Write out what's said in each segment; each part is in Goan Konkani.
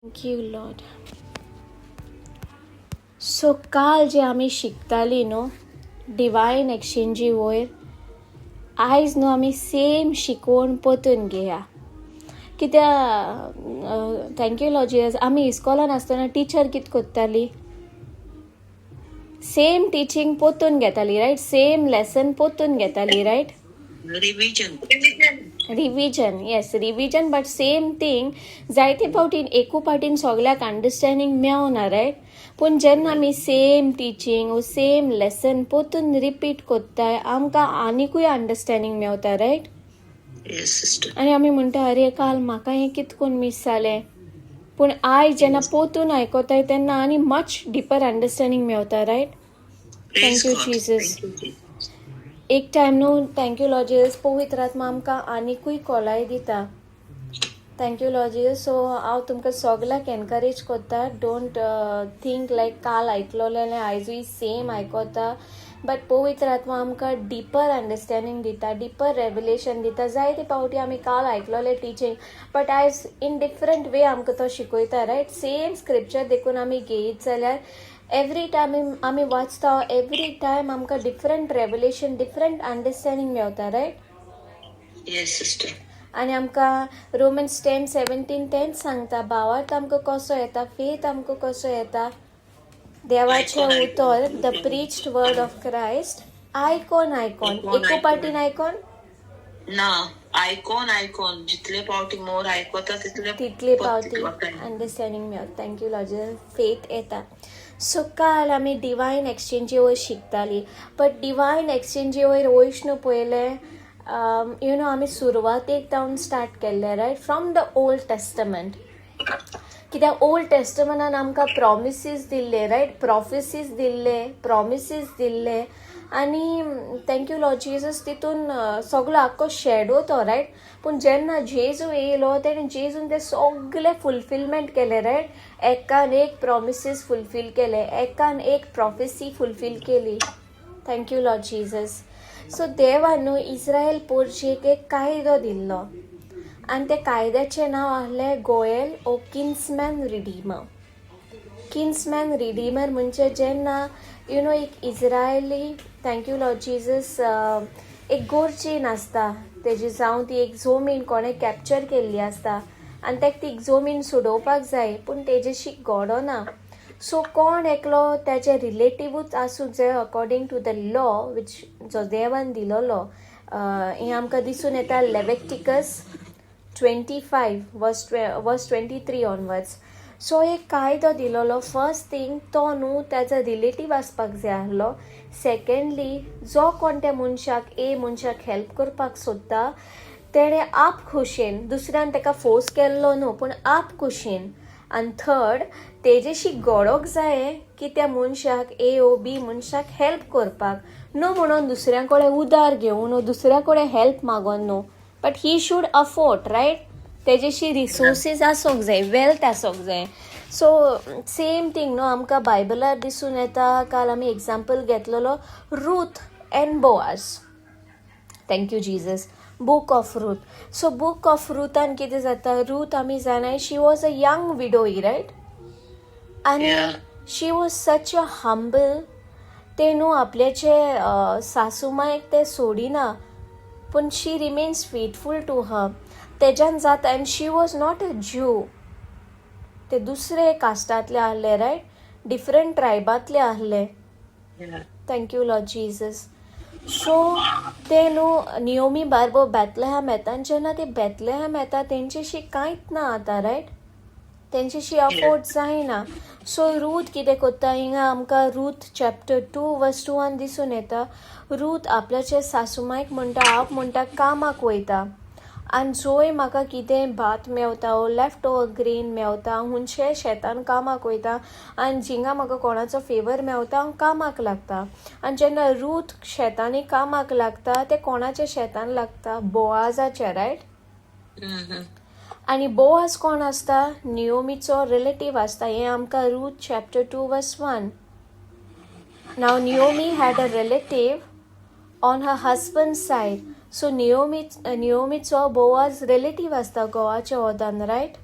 Thank you Lord. सो काल जे आमी शिकताली न्हू डिवायन एक्सचेंजी वयर, आयज न्हू आमी सेम शिकवण परतून घेया. कित्या, thank you Lord Jesus, आमी इस्कॉलान आसतना टिचर कित कोत्ताली? सेम टिचींग परतून घेताली, रायट? सेम लेसन परतून घेताली, right? Revision. Revision, yes, revision, but same thing जायते फावटीन एकू फावटीन सगल्याक अंडरस्टँडींग मेवना, रायट? पूण जेन्ना आमी सेम टिचींग वो सेम लेसन परतून रिपीट कोत्ताय, आमकां आनिकूय अंडरस्टँडींग मेवता, रायट? Yes, sister. आनी आमी म्हणटा, अरे, काल म्हाका हें कितकोन मीस जालें. पूण आयज जेन्ना परतून आयकोताय तेन्ना आनी मच डिपर अंडरस्टँडींग मेवता, right? Praise Thank you, God. Jesus. Thank you, Jesus. एक टायम न्हू, thank you Lord Jesus, पवित्र आत्मा आमकां आनिकूय खोलाय दिता. Thank you Lord Jesus. So हांव तुमकां सगल्यांक एनकरेज करता, don't think लायक काल आयकलोलें आयजूय सेम आयकोता, बट पवित्र आत्मा आमकां डिपर अंडरस्टँडींग दिता, डिपर रेवलेशन दिता. जायते फावटी आमी काल आयकलोलें टिचींग, बट आयज इन डिफरंट वे आमकां तो शिकयता, रायट? सेम स्क्रिप्चर देखून आमी घेयत जाल्यार एवरी टायम आमी वाचता, एवरी टायम आमकां डिफरंट रेवलेशन, डिफरंट अंडरस्टँडींग मेवता, रायट? Yes, sister. आनी आमकां रोमन्स 10:17 तेंच सांगता. भावार्थ आमकां कसो येता? फेथ आमकां कसो येता? देवाचें आयकोन. उतर, the preached word of Christ, आयकोन आयकोन. आयकोन. एकू पाटीन आयकोन. ना, आयकोन आयकोन. जितले पावटी मोर आयकोता तितले तितले पावटी अंडरस्टँडींग मेळता. Thank you Lord, faith येता. सो काल आमी डिवायन एक्सचेंजी वयर शिकताली, बट डिवायन एक्सचेंजी वयर वयश्णू पयलें you know आमी सुरवातेक जावन स्टार्ट केल्लें, right from the Old Testament. कित्याक ओल्ड टेस्टमेंटान आमकां प्रॉमिसीस दिल्ले, रायट? प्रॉफिसीस दिल्ले, प्रॉमिसीस दिल्ले. आनी thank you Lord Jesus, तितून सगलो आख्खो शेडो तो, रायट? पूण जेन्ना जेजू येयलो, तेणें जेजून ते सगले फुलफिलमेंट केले, रायट? एकान एक प्रॉमिसीस फुलफील केले, एकान एक प्रॉफिसी फुलफील केली. Thank you Lord Jesus. So देवान न्हू इस्रायल पोरचेक एक कायदो दिल्लो आनी त्या कायद्याचें नांव आहलें गोयल ओ किन्समॅन रिडीमर. किन्समॅन रिडीमर म्हणजे जेन्ना you know एक Israeli, thank you Lord Jesus, एक गोरचेन आसता तेजी, जावं ती एक जमीन कोणें कॅप्चर केल्ली आसता आनी ताका ती जमीन सोडोवपाक जाय, पूण तेजेशी घडना. सो कोण एकलो तेजे रिलेटिवूच आसूंक जाय according to the law which जो देवान दिलोलो. हें आमकां दिसून येता Leviticus 25 verse 23 onwards. सो एक कायदो दिलोलो. फर्स्ट थिंग, तो न्हू ताजो रिलेटीव आसपाक जाय आहलो. सेकेंडली, जो कोण त्या मनशाक, ए मनशाक हेल्प करपाक सोदता, तेणें आप खोशेन, दुसऱ्यान ताका फोर्स केल्लो न्हू, पूण आप खोशेन. आनी थर्ड, तेजेशी घडोंक जाय की त्या मनशाक, ए ओ बी मनशाक हेल्प करपाक, न्हू म्हणून दुसऱ्या कडेन उदार घेवन न्हू, दुसऱ्या कडेन हेल्प मागोन न्हू, but he should afford, right? तेजेशी resources आसूंक जाय, वेल्थ आसूंक जाय. सो सेम थींग न्हू आमकां बायबलार दिसून येता. काल आमी एग्जाम्पल घेतलेलो Ruth and Boaz. Thank you, Jesus. Book of Ruth. So book of रुथान कितें जाता? रूथ आमी जाणाय, she was a young widow, right? आनी she was such a humble. ते न्हू आपल्याचे सासूमायक ते सोडिना, पूण she remains faithful to her. तेज्यान जाता, and she was not a Jew. ते दुसरे कास्टांतले आहले, रायट? डिफरंट ट्रायबांतले आहले. Thank you Lord Jesus. So ते न्हू नियोमी बारबो बेतलेहॅम येता आनी जेन्ना ते बेतलेहॅम येता, तेंच्याशी कांयच ना आतां, रायट? तेंच्याशी अफोर्ड जायना. सो रूथ कितें करता? हिंगा आमकां रूथ चॅप्टर 2 वर्स 2 दिसून येता. रूथ आपल्याचे सासूमायक म्हणटा, हांव म्हणटा कामाक वयता आनी जंय म्हाका कितें भात मेवता वो लेफ्ट ओवर ग्रेन मेवता, हुंयचे शेतान कामाक वयता आनी जिंगा म्हाका कोणाचो फेवर मेवता, हांव कामाक लागता. आनी जेन्ना रूथ शेतांनी कामाक लागता, ते कोणाच्या शेतान लागता? बोआजाच्या, रायट? आनी बोआज कोण आसता? नियोमीचो रिलेटीव आसता. हें आमकां Ruth chapter 2 verse 1. Now Naomi had a relative on her husband side. So नियोमीचो Boaz relative आसता घोवाच्या वोदान, right?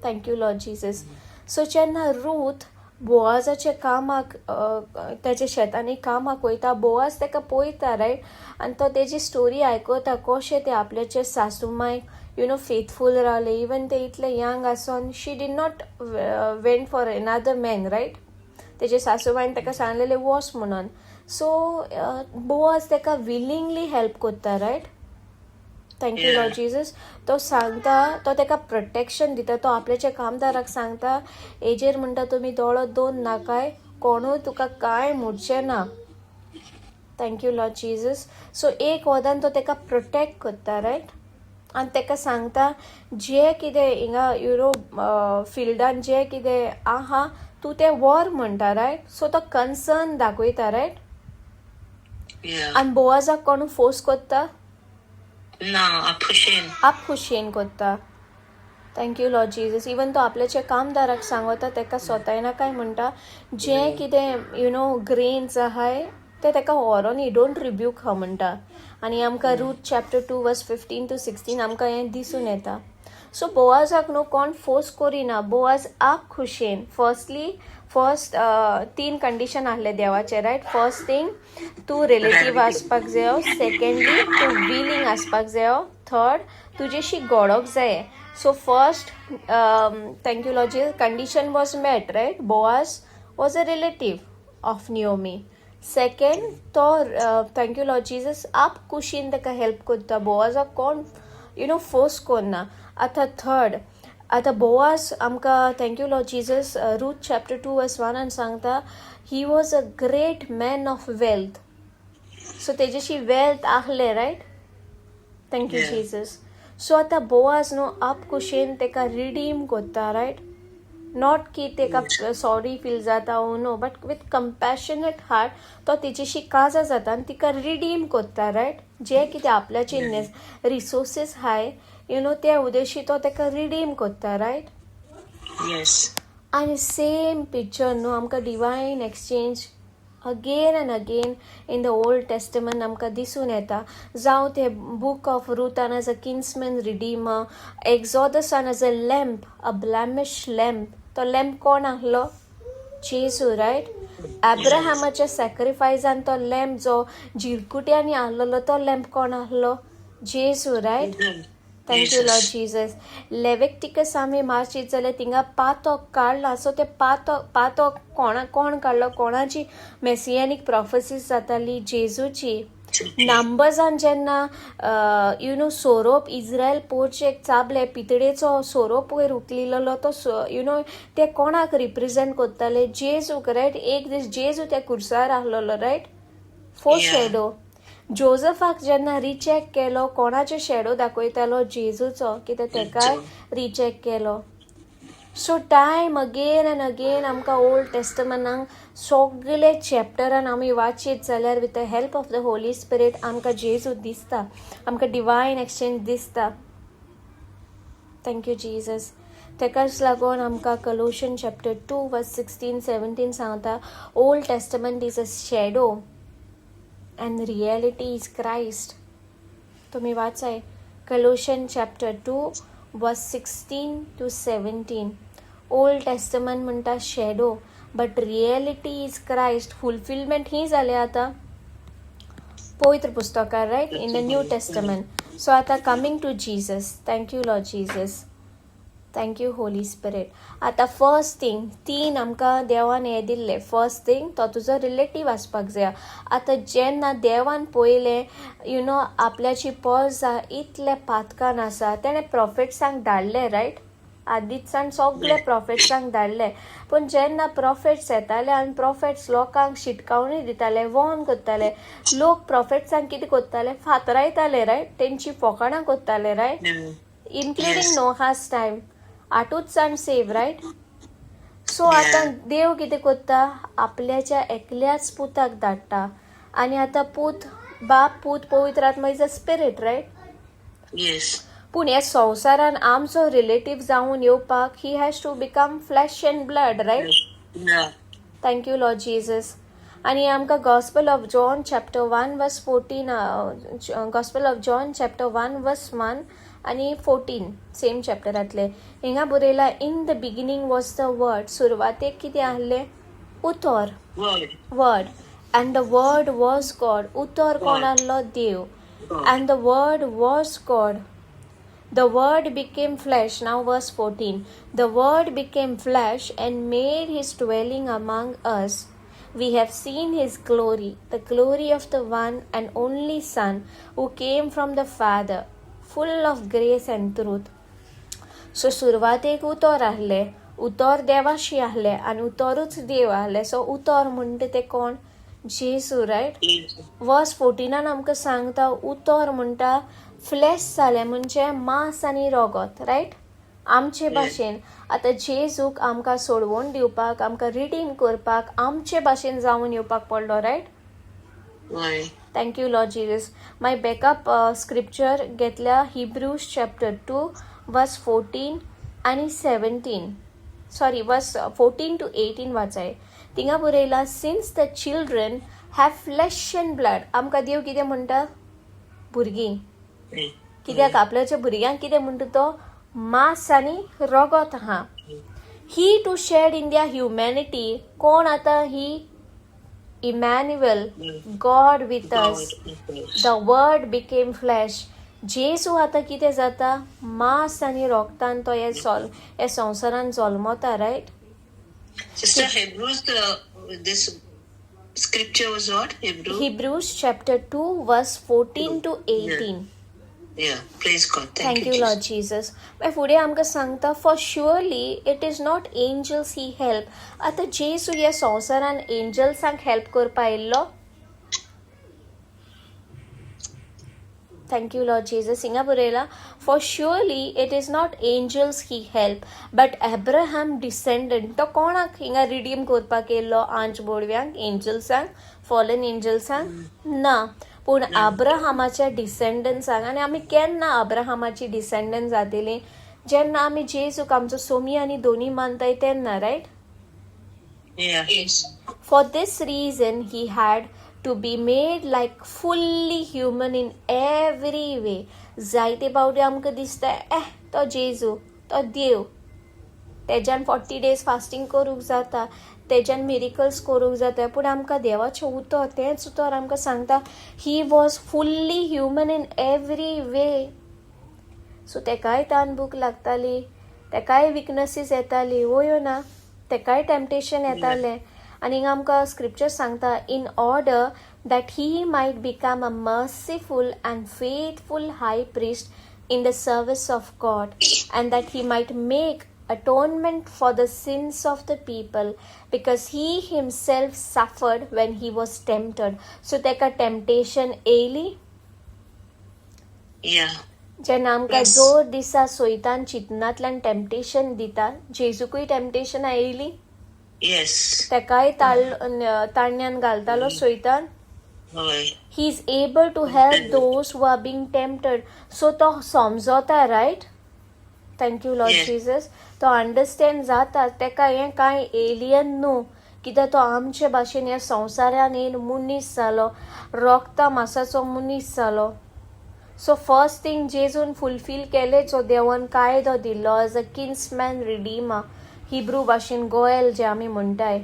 Thank you Lord Jesus. So जेन्ना रूथ बोआजाच्या कामाक, ताच्या शेतांनी कामाक वयता, बोआज ताका पळयता, रायट? आनी तो तेजी स्टोरी आयकता, कशें ते आपल्याचे सासूमायक फेथफूल रावले, इवन ते इतले young आसोन she did not went for another man, right? तेजे सासूमायन ताका सांगलेले वोस म्हणून. सो बोआज ताका विलिंगली हेल्प करता, right? Thank you Lord Jesus. तो सांगता, तो ताका प्रोटेक्शन दिता. तो आपल्याच्या कामदाराक सांगता, हेजेर म्हणटा तुमी दोळो दोन नाकाय, कोणूय तुका कांय म्हणचें ना. Thank you Lord Jesus. So एक वदान तो ताका प्रोटेक्ट करता, रायट? आनी ताका सांगता, जे कितें हिंगा फिल्डान जे कितें आहा, तूं तें व्हर म्हणटा, रायट? सो तो कन्सर्न दाखयता, रायट? आनी बोवाजाक कोण फोर्स करता? ना, आपखुशेन. आपखुशेन करता. Thank you Lord Jesus. Even तो आपल्याच्या कामदाराक सांगता, ताका सोतायना म्हणटा, जे कितें ग्रेन्स आहाय ते ताका व्हरोनी, don't rebuke हा म्हणटा. आनी आमकां Ruth chapter 2 verse 15 to 16 आमकां हें दिसून येता. सो बोवाजाक न्हू कोण फोर्स करिना, बोवाज आप खुशेन. फर्स्टली, फर्स्ट तीन कंडिशन आहले देवाचे, रायट? फर्स्ट थिंग, तूं रिलेटीव आसपाक जायो, सेकेंडली तूं विलींग आसपाक जायो, थर्ड तुजेशी घडोंक जाय. So first, thank you Lord, condition was met, right? Boaz was a relative of Naomi. Second, तो, thank you Lord Jesus, आप कुशीन ताका हेल्प करता. बोवाजाक कोण फोर्स करना. आतां थर्ड, आतां बोवाज आमकां, thank you Lord Jesus, Ruth chapter 2 verse 1 सांगता, he was a great man of wealth. So तेजेशी वेल्थ आहले, right? Thank you Jesus. So आतां बोवाज न्हू आप कुशेन ताका रिडीम करता, रायट? Not की ताका सॉरी फील जाता, no, but with compassionate heart तो तेजेशी काजार जाता आनी तिका रिडीम करता, रायट? जे कितें आपल्याचे रिसोर्सीस हाय ते उद्देशी तो ताका रिडीम करता, रायट? Yes. आनी सेम पिक्चर न्हू आमकां divine exchange again and again in the Old Testament आमकां दिसून येता. जावं ते बूक ऑफ रुतान एज अ किन्समॅन रिडीमर, एक्झॉदसान as a lamb, a blemish lamb. तो लॅम्प कोण आहलो? जेजू, रायट? एब्राहामाच्या सॅक्रिफायसान तो लॅम्प जो जिरकुट्यांनी आहलेलो, तो लॅम्प कोण आहलो? जेजू, right? Thank you Lord Jesus. लेवेक्टिकस आमी मार्चीत जाल्यार थिंगा पातोक काडला. सो ते पातोक, पातोक कोणा कोण काडलो? कोणाची मेसियानीक प्रोफेसीस जाताली? जेजूची. नंबर्सान जेन्ना सोरोप इज्रायल पोरचेक चाबले, पितळेचो सोरोप वयर उखलिल्लो, तो ते कोणाक रिप्रेझेंट करताले? जेजूक, रायट? एक दीस जेजू त्या कुर्सार आहलोलो, रायट? Foreshadow. जोजफाक जेन्ना रिचॅक केलो, कोणाचो शेडो दाखयतालो? जेजूचो. कित्याक तेकाय रिचॅक केलो. So time again and again आमकां ओल्ड टेस्टमनाक सगळे चॅप्टरान आमी वाचीत जाल्यार, with the help of the Holy Spirit, आमकां जेजू दिसता, आमकां डिवायन एक्सचेंज दिसता. Thank you Jesus. तेकाच लागून आमकां Colossian chapter 2 verse 16 17 सांगता, Old Testament is a shadow and reality is Christ. तुमी वाचाय Colossian chapter 2 verse 16 to 17. Old Testament म्हणटा shadow, but reality is Christ. Fulfilment ही जालें आतां पवित्र पुस्तकार, right, in the New Testament. So आतां coming to Jesus. Thank you Lord Jesus, thank you Holy Spirit. आतां फर्स्ट थिंग, तीन आमकां देवान हें दिल्लें. फर्स्ट थिंग, तो तुजो रिलेटीव आसपाक जाय. आतां जेन्ना देवान पळयलें आपल्याची पोरसां इतले पातकान आसा, तेणें प्रोफेट्सांक धाडले, रायट? आदींचसान सगळे प्रोफेट्सांक धाडले. पूण जेन्ना प्रोफेट्स येताले आनी प्रोफेट्स लोकांक शिटकावणी दिताले, वॉर्न करताले, लोक प्रोफेट्सांक कितें करताले? फातरायताले, रायट? तेंची फोकाणां करताले, रायट? इन्क्लुडींग नोहास टायम, आठूच जाण सेव, रायट? सो आतां देव कितें करता? आपल्याच्या एकल्याच पुताक धाडटा. आनी आतां पूत, बाप, पूत, पवित्र आत्मा is a spirit, right? Yes. पूण ह्या संवसारान आमचो रिलेटीव जावन येवपाक he has to become flesh and blood, right? Yeah. Thank you Lord Jesus. आनी आमकां Gospel of John chapter 1 verse 14, Gospel of John chapter 1 verse 1 आनी 14 सेम चॅप्टरांतले. हिंगा बरयला, in the beginning was the word. सुरवातेक कितें आहलें? उतर. Word. Word. And the word was God. उतर कोण God. आहलो? देव. God. And the word was God. The word became flesh. Now verse 14. The word became flesh and made his dwelling among us. We have seen his glory, the glory of the one and only Son who came from the Father, full of grace and truth. So सुरवातेक उतर आहलें, उतर देवाशी आहलें आनी उतरूच देव आहलें. सो उतर म्हणटा तें कोण? जेजू, रायट? Yes. वर्स 14 आमकां सांगता, उतर म्हणटा फ्लॅश जालें, म्हणजे मांस आनी रोगोत, रायट? आमचे भाशेन. आतां जेजूक आमकां सोडवून दिवपाक, आमकां रिडीम करपाक आमचे भाशेन जावन येवपाक पडलो, रायट? हय. Thank you, Lord Jesus. My backup scripture घेतल्या Hebrews chapter 2 verse 14 आनी 17, sorry, verse 14 to 18 वाचाय. थिंगा बरयला, since the children have flesh and blood. आमकां देव कितें म्हणटा? भुरगीं. कित्याक आपल्याच्या भुरग्यांक कितें म्हणटा तो? मांस आनी रगत आहा. He too shared in their humanity. कोण आतां ही? Emmanuel, God with us. The word became flesh. जेजू आतां कितें जाता? मांस आनी रोगतान तो हे सोल हे संवसारान जल्मता, right? Sister, Hebrews, this scripture was what? Hebrew? Hebrews chapter 2 verse 14 to 18. Yeah, praise God. Thank thank you, you, Lord Jesus. मागीर फुडें आमकां सांगता, for surely it is not angels he help. आतां जेजू ह्या संवसारान एंजल्सांक हेल्प करपा आयिल्लो? Thank you, Lord Jesus. हिंगा बरयला, for surely it is not angels he help but Abraham descendant. तो कोणाक हिंगा रिडीम करपाक येयल्लो? आंज बोडव्यांक, एंजल्सांक, फॉलन एंजल्सांक ना, पूण अब्राहमाच्या डिसेंडंट्सांक. आनी आमी केन्ना अब्राहमाची डिसेंडंट जातली? जेन्ना आमी जेजूक आमचो सोमी आनी दोनी मानताय तेन्ना, right? Yeah. Yes. For this reason, he had to be made like fully human in every way. जायते पावटी आमकां दिसता, एह, तो जेजू तो देव, तेज्यान 40 डेज फास्टींग करूंक जाता, तेज्यान मिरिकल्स करूंक जाता. पूण आमकां देवाचें उतर, तेंच उतर आमकां सांगता, he was fully human in every way. So तेकाय तान भूक लागताली, तेकाय विकनसीस येताली, वयो ना? तेकाय टेम्पटेशन येतालें. आनी हिंगा आमकां स्क्रिप्चर सांगता, in order that he might become a merciful and faithful high priest in the service of God, and that he might make atonement for the sins of the people, because he himself suffered when he was tempted. So तेका temptation येयली. Yeah. जेन्ना आमकां Yes. दर दिसा सोयतान चिंतनांतल्यान टेम्पटेशन दिता, जेजूकूय टेम्पटेशनां येयली. Yes. तेकाय ताळण्यान घालतालो सोयतान. हय. He is able to help those who are being tempted. So तो समजता, right? Thank you, Lord Yes. Jesus. तो अंडरस्टँड जाता. तेका हें कांय एलियन न्हू, कित्याक तो आमचे भाशेन ह्या संवसारान येवन मनीस जालो, रोगता मासाचो मनीस जालो. सो फर्स्ट थिंग जेजून फुलफील केलें जो देवान कायदो दिल्लो as a kinsman redeemer, Hebrew भाशेन गोयल जे आमी म्हणटाय.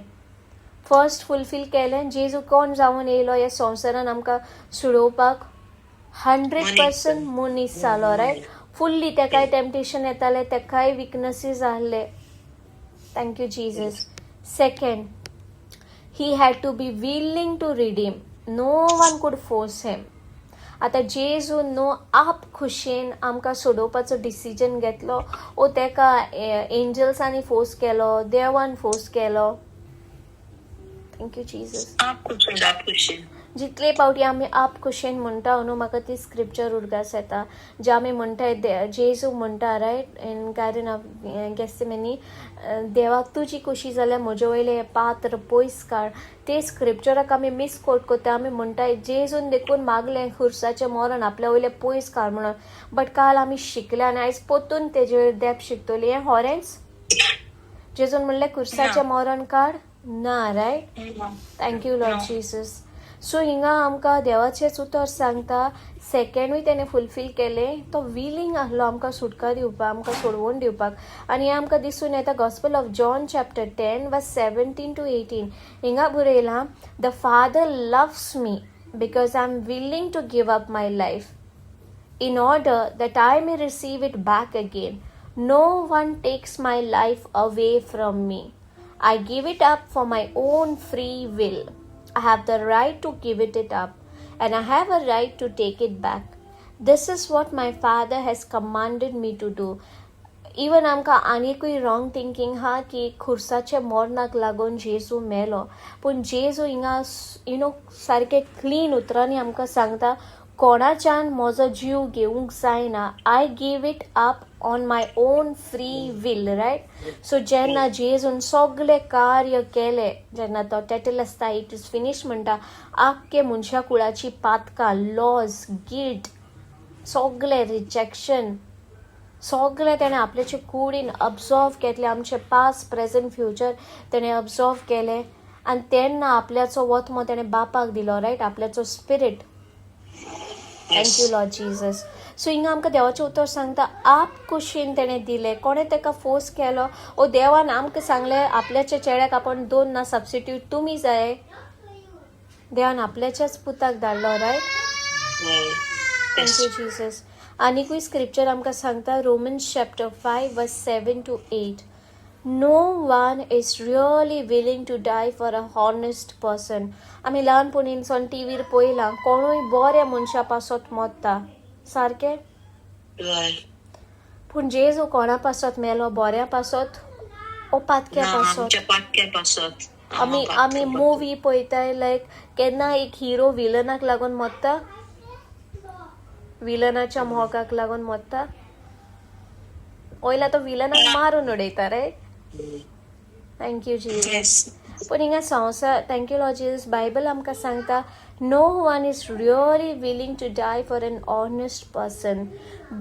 फर्स्ट फुलफील केलें. जेजू कोण जावन येयलो ह्या संवसारान आमकां सुडोवपाक? 100% मनीस जालो, रायट? फुल्ली तेकाय टेम्पटेशन येतालें, तेकाय विकनसीस आहले. Thank you, Jesus. Second, he had to be willing to redeem. No one could force him. आतां जेजू न्हू आप खुशयेन आमकां सोडोवपाचो डिसिजन घेतलो ओ तेका एंजल्सांनी फोर्स केलो, देवान फोर्स केलो? Thank you, Jesus. आप खुशी, आप खुशी. जितले पावटी आमी आप खुशयेन म्हणटा न्हू, म्हाका ती स्क्रिप्चर उडगास येता जे आमी म्हणटाय, जेजू म्हणटा, right, in garden of Gethsemane, देवाक तुजी खुशी जाल्यार म्हजे वयलें हें पात्र पयस काड. ते स्क्रिप्चराक आमी मिसकोट करता. आमी म्हणटाय जेजून देखून मागलें खुर्साचें मरण आपल्या वयलें पयस काड म्हणून. बट काल आमी शिकले आनी आयज परतून तेजे वयर देप शिकतली. हें खरेंच जेजून म्हणलें खुर्साचें मरण काड? ना, right? Thank you, Lord No. Jesus. So हिंगा आमकां देवाचेंच उतर सांगता, सेकेंडूय तेणें फुलफील केलें. तो विलींग आहलो आमकां सुटका दिवपाक, आमकां सोडवून दिवपाक. आनी हें आमकां दिसून येता Gospel of John chapter 10 verse 17 to 18. हिंगा बरयलां, "The Father loves me because I am willing to give up my life in order that I may receive it back again. No one takes my life away from me. I give it up for my own free will. I have the right to give it up, and I have a right to take it back. This is what my Father has commanded me to do." Even आमकां आनिकूय रॉंग थिंकींग हा की खुर्साच्या मरणाक लागून जेजू मेलो. पूण जेजू हिंगा you know सारकें क्लीन उतरांनी आमकां सांगता, कोणाच्यान म्हजो जीव घेवंक जायना. I give it up on my own free will, right? So जेन्ना जेजून सगळे कार्य केले, जेन्ना तो tetelestai, it is finish म्हणटा, आख्खे मनशा कुळाची पातकां, लॉज, गिल्ट, सगळे रिजेक्शन, सगळें तेणें आपल्याचे कुडीन अब्जॉर्व केलें. आमचें पास्ट, प्रेझेंट, फ्युचर तेणें अब्जॉर्व केलें आनी तेन्ना आपल्याचो वत्मो तेणें बापाक दिलो, right? आपल्याचो spirit. Thank you, Lord Jesus. So हिंगा आमकां देवाचें उतर सांगता, आप कुशीन तेणें दिलें. कोणें ताका फोर्स केलो? ओ देवान आमकां सांगलें, आपल्याच्या चेड्याक आपूण दोन ना, सबस्टिट्यूट तुमी जाय. देवान आपल्याच्याच पुताक धाडलो, रायट? Thank you Jesus. आनिकूय स्क्रिप्चर आमकां सांगता, Romans chapter 5 verse 7 to 8. "No one is really willing to die for a honest person." आमी ल्हानपणीनसून टिवीर पळयलां, कोणूय बऱ्या मनशा पासत मरता, सारकें? पूण जेजू कोणा पासत मेलो? बऱ्या पासत ओ पातक्या पासत? आमच्या पातक्या पासत. आमी मुवी पळयताय, लायक केन्ना एक हिरो विलनाक लागून मरता? विलनाच्या मोगाक लागून मरता? वयला तो विलनाक मारून उडयता, रायट? Thank you Jesus. पूण हिंगा संवसार, thank you Lord Jesus, Bible आमकां सांगता, "No one is really willing to die for an honest person,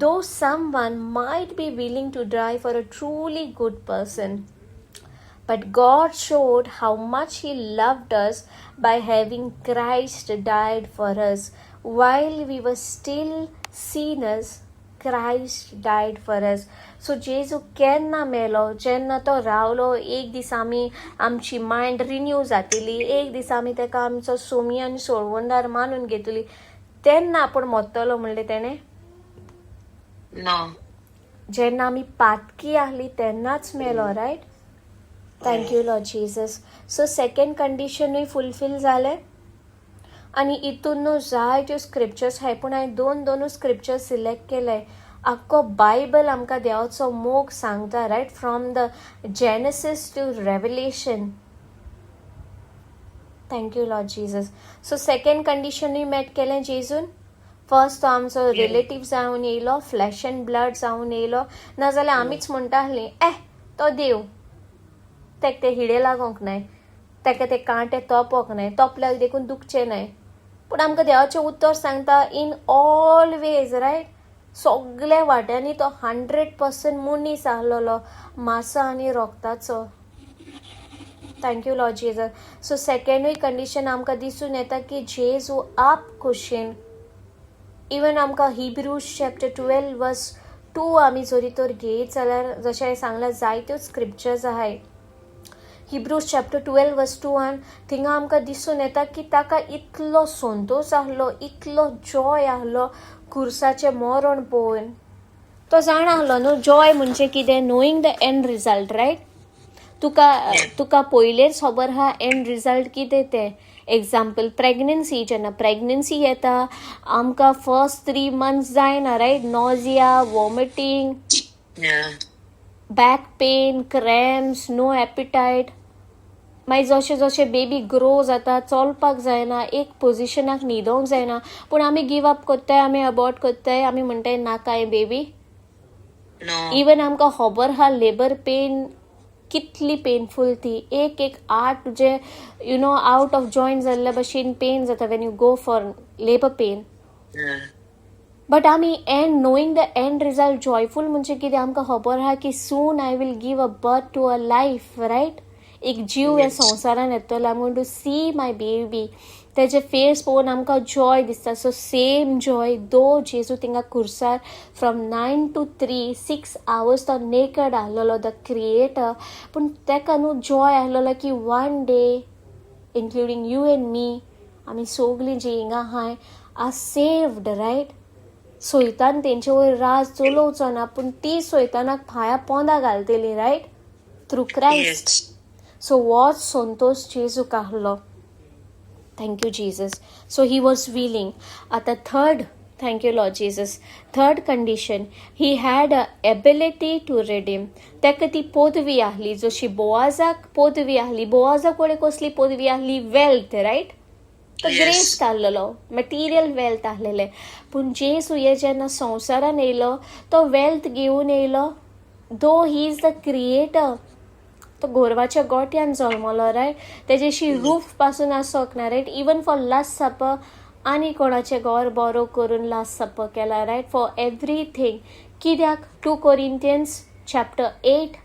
though someone might be willing to die for a truly good person. But God showed how much He loved us by having Christ died for us. While we were still sinners, Christ died for us." So जेजू केन्ना मेलो? जेन्ना तो रावलो, एक दीस आमी आमची मायंड रिन्यू जातली, एक दीस आमी ताका आमचो सोमी आनी सोडवणदार मानून घेतली, तेन्ना आपूण मरतलो म्हणलें तेणें? ना. जेन्ना आमी पातकी आहली तेन्नाच मेलो, right? Thank you, Lord Jesus. So second कंडिशनूय fulfil जालें. आनी हितून न्हू जायत्यो स्क्रिप्चर्स आहाय, पूण हांवें दोन दोनूच स्क्रिप्चर्स सिलेक्ट केले. आख्खो बायबल आमकां देवाचो मोग सांगता, right from the Genesis to Revelation. Thank you, Lord Jesus. So second कंडिशनूय मेट केलें जेजून. फर्स्ट तो आमचो रिलेटीव जावन येयलो, फ्लॅश अँड ब्लड जावन येयलो. नाजाल्यार आमीच म्हणटा आसलीं, ए तो देव, तेका ते हिडे लागोंक नाय, तेका ते कांटे तोपोंक नाय, तोपल्याक देखून दुखचें नाय. पूण आमकां देवाचें उतर सांगता, इन ऑल वेज, रायट, सगल्या वाट्यांनी तो 100% मनीस आहलोलो, मासा आनी रोगताचो. Thank you, Lord Jesus. So सेकेंडूय कंडिशन आमकां दिसून येता की जेजू आप खुशेन. इवन आमकां Hebrews chapter 12 verse 2 आमी जरी तर घेयत जाल्यार, जशें हांवें सांगलां, जायत्यो स्क्रिप्चर्स आहाय. हिब्रूज चॅप्टर 12 वर्स 2 थिंगा आमकां दिसून येता की ताका इतलो संतोश आहलो, इतलो जॉय आहलो खुर्साचें मरण पळोवन. तो जाणा आहलो न्हू जॉय म्हणजे कितें, knowing the end result, right? तुका पयलेच खबर आहा एंड रिजल्ट कितें तें. Example, pregnancy. जेन्ना प्रेग्नन्सी येता आमकां, फर्स्ट 3 मंथ्स जायना, right? Nausea, vomiting, back pain, cramps, no appetite. मागीर जशें जशें बेबी ग्रो जाता, चलपाक जायना, एक पोजिशनाक न्हिदोंक जायना. पूण आमी गिव अप कोत्ताय, आमी अबॉर्ट कोत्ताय, आमी म्हणटाय नाका हें बेबी. No. इवन आमकां खबर आहा लेबर पेन कितली पेनफूल ती. एक एक आठ जे out of joint जाल्ल्या भशेन पेन जाता when you go for labour pain. But आमी and knowing the end result, joyful म्हणजे कितें? आमकां खबर आहा की soon I will give a birth to a life, right? एक जीव ह्या संवसारान येतलो, I going to see my baby. तेजे फेस पळोवन आमकां जॉय दिसता. सो सेम जॉय दो जेजू थिंगा खुर्सार from 9 to 3, 6 hours तो नेकड आहलेलो, the creator, पूण तेका न्हू जॉय आहलेलो की one day including you and me, आमी सोगलीं जीं हिंगा आहाय, are saved, right? सोयतान तेंचे वयर राज चलोवचो ना, पूण ती सोयतानाक पांया पोंदा घालतली, रायट, थ्रू क्रायस्ट. सो होच संतोश जेजूक आहलो. Thank you, Jesus. So he was willing. आतां third, thank you, Lord Jesus, third condition, he had a ability to redeem. ताका ती पदवी आहली, जशी बोआजाक पदवी आहली. बोआजा कडेन कसली पदवी आहली? Wealth, right? तो ग्रेस्त आहलेलो, मटिरियल वेल्थ आहलेलें. पूण जेजू हे जेन्ना संवसारान येयलो, तो वेल्थ घेवन येयलो? Though he is the creator, तो गोरवाच्या गोट्यान जल्मलो, रायट? तेजेशी रूफ पासून आसोंक ना, right? Even for last supper आनी कोणाचें घर बोरो करून लास्ट सपर केला, रायट? For everything. कित्याक 2 Corinthians chapter 8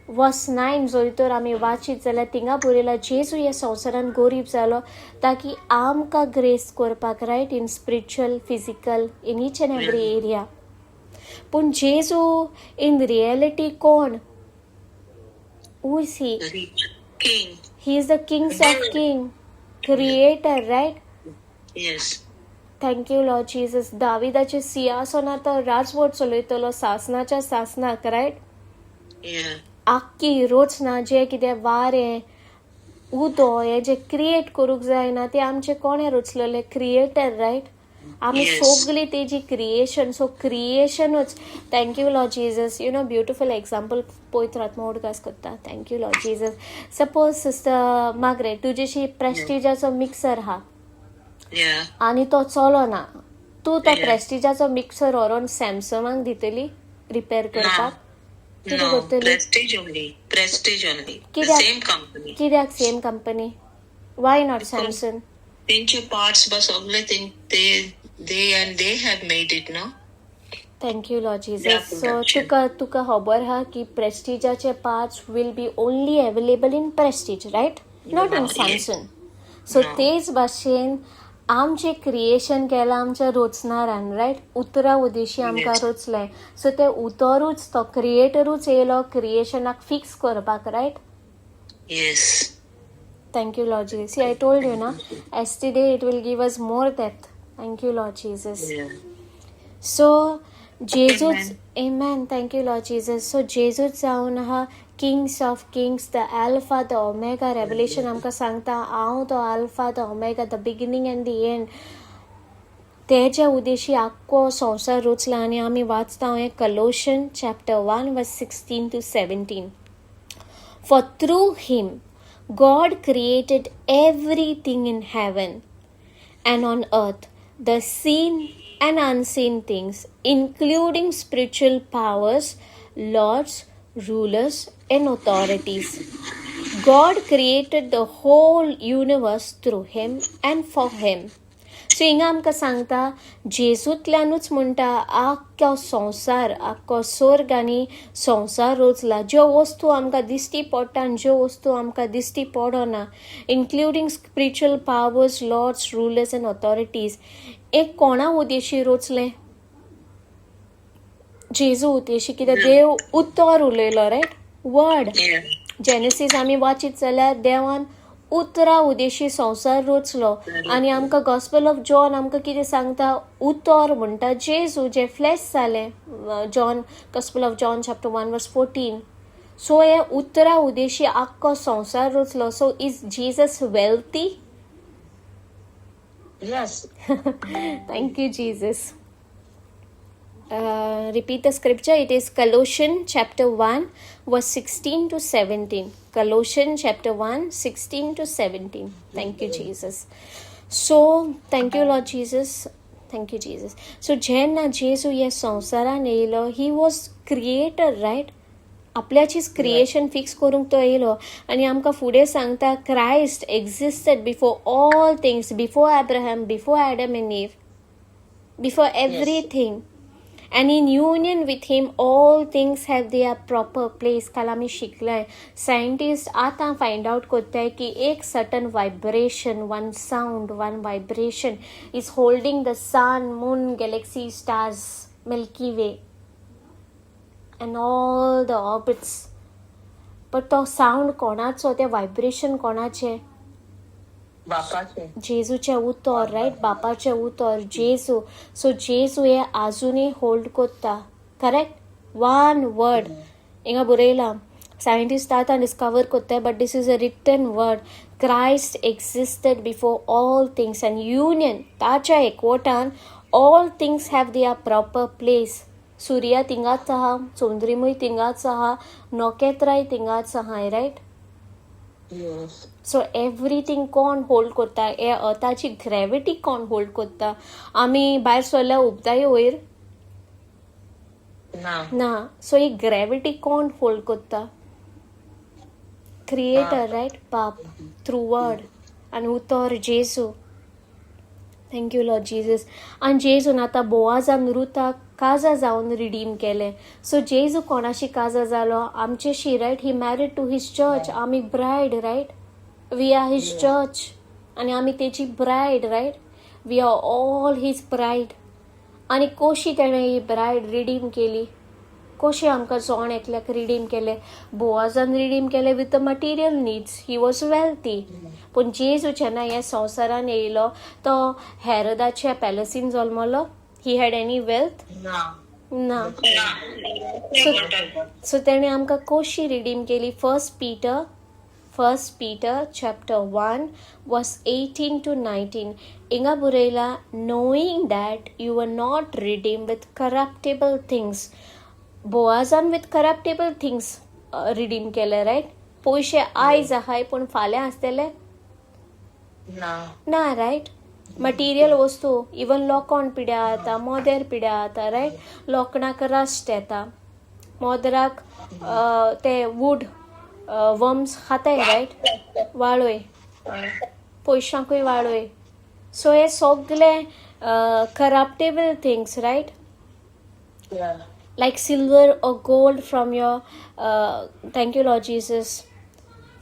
verse 9 जर तर आमी वाचीत जाल्यार थिंगा बरयला, जेजू ह्या संवसारान गरीब जालो ताकी आमकां ग्रेस करपाक, right, in spiritual, physical, in each and every area. पूण जेजू इन रियलिटी कोण? Who is he? Rich king. He is the kings of king, creator, right? Yes. Thank you, Lord Jesus. दाविदाचे सिंहासनार तो राजवट चलयतलो सासनाच्या सासनाक, रायट? Yeah. आख्खी रचना, जे कितें वारें, उदो, हे जे क्रिएट करूंक जायना, ते आमचे कोणें रचलेले? Creator, right? आमी सगळी तेजी क्रिएशन. सो क्रिएशनूच. Thank you, Lord Jesus. Beautiful example पवित्र आत्मा उडगास करता. Thank you, Lord Jesus. Suppose, Sister Margaret, तुजेशी प्रेस्टिजाचो मिक्सर आहा आनी तो चलना. तूं तो प्रेस्टिजाचो मिक्सर व्हरोन सॅमसंगाक दितली रिपेर करपाक? कितें No. करतली? Prestige only. Prestige only. The कित्याक? Same company. कित्याक same company? Why not Samsung? तेंचे parts बस सगळे they and they have made it, no? Thank you, Lord Their Jesus. So production. तुका खबर आहा की प्रेस्टिजाचे parts will be only available in Prestige, right? Not in Yes. Samsung. So No. तेच भाशेन आमचें क्रिएशन केलां आमच्या रचणारान, रायट? उतरां उदेशी आमकां रचलें. सो तें उतरूच, तो क्रिएटरूच येयलो क्रिएशनाक फिक्स करपाक, right? Yes. Thank you, Lord Jesus. See, I told you, na, yesterday it will give us more depth. Thank you, Lord Jesus. So, Jesus, amen. Thank you, Lord Jesus. So, Jesus जावन आहा kings of kings, the Alpha, the Omega. Revelation आमकां सांगता, हांव तो Alpha, the Omega, the beginning and the end. तेच्या उदेशी आख्खो संवसार रचला. आनी आमी वाचता हें Colossian chapter 1 verse 16 to 17. For through him God created everything in heaven and on earth, the seen and unseen things, including spiritual powers, lords, rulers, and authorities. God created the whole universe through him and for him. So हिंगा आमकां सांगता, जेजूंतल्यानूच म्हणटा आख्खो संवसार, आख्खो स्वर्ग आनी संवसार रचला. ज्यो वस्तू आमकां दिश्टी पडटा आनी ज्यो वस्तू आमकां दिश्टी पडना, including spiritual powers, lords, rulers and authorities, एक कोणा उदेशी रचलें? जेजू उदेशी. कित्याक देव उतर उलयलो, रायट? वर्ड. जेनेसीस आमी वाचीत जाल्यार देवान उतरां उदेशी संवसार रचलो. आनी आमकां गॉस्पेल ऑफ जॉन आमकां कितें सांगता? उतर म्हणटा जेजू, जे फ्लॅश जालें, John, Gospel of John chapter 1 verse 14. So हे उतरां उदेशी आख्खो संवसार रचलो. So is Jesus wealthy? Yes. Thank you, Jesus. Repeat the scripture. It is Colossians chapter 1, verse 16 to 17. Colossians chapter 1, 16 to 17. Thank you, Jesus. So, thank you, Lord Jesus. Thank you, Jesus. So, जेन्ना जेजू ह्या संवसारान येयलो, he was creator, right? आपल्याचीच क्रिएशन फिक्स करूंक तो येयलो. आनी आमकां फुडें सांगता, Christ existed before all things, before Abraham, before Adam and Eve, before everything. And in union with him all things have their proper place. काल आमी शिकले, सायंटिस्ट आतां फायंड आवट कोत्ताय की एक certain vibration, one sound, one vibration is holding the sun, moon, galaxy, stars, Milky Way and all the orbits. But तो सावंड कोणाचो, तें वायब्रेशन कोणाचें? बापाचे. जेजूचें उतर, रायट? बापाचें उतर, जेजू. सो जेजू हे आजुनूय होल्ड कोत्ता, करेक्ट? वन वर्ड हिंगा बरयलां, सायंटिस्ट आतां डिस्कवर कोत्ताय, but this is a written word. Christ existed before all things and union, ताच्या एकवटान all things have their proper place. सुर्या थिंगाच आहा, चंद्रिमूय थिंगाच आहा, नखेत्रांय थिंगाच आहाय, रायट? येस. सो एवरीथींग कोण होल्ड कोत्ता? हे अर्थाची ग्रॅविटी कोण होल्ड कोत्ता? आमी भायर सरल्या, उबताय वयर? ना. ना. सो ही ग्रॅविटी कोण होल्ड कोत्ता? Creator, right? बाप थ्रू वर्ड आनी उतर जेजू. Thank you Lord Jesus. आनी जेजून आतां बोवाजान रुताक काजा जावन रिडीम केलें. सो जेजू कोणाशी काजा जालो? आमचेशी, right? He married to his church. आमी bride, right? We are his church आनी आमी तेची bride, right? We are all his bride. आनी कशी तेणें ही ब्रायड रिडीम केली? कशी आमकां जोण एकल्याक रिडीम केलें? बोवाजान रिडीम केलें with the material needs, he was wealthy. पूण जेजू जेन्ना ह्या संवसारान येयलो, तो हेरोदाच्या पॅलसीन जल्मलो? He had any wealth? ना. ना. सो तेणें आमकां कशी रिडीम केली? First Peter chapter 1 verse 18 to 19. हिंगा बरयला, knowing that you are not redeem with corruptible things. बोआजान with करप्टेबल things redeem केले, रायट? पयशे आयज आहाय, पूण फाल्यां आसतले? ना. ना, रायट? मटिरियल वस्तू, इवन लोकोण पिड्या जाता, मोदेर पिड्या जाता, रायट? लोखणाक रस्ट येता, मोदराक ते वूड वर्म्स खाताय, रायट? वाळोय, पयशांकूय वाळोय. सो हे सगळे करप्टेबल things, right? Like silver or gold from your thank you, Lord Jesus,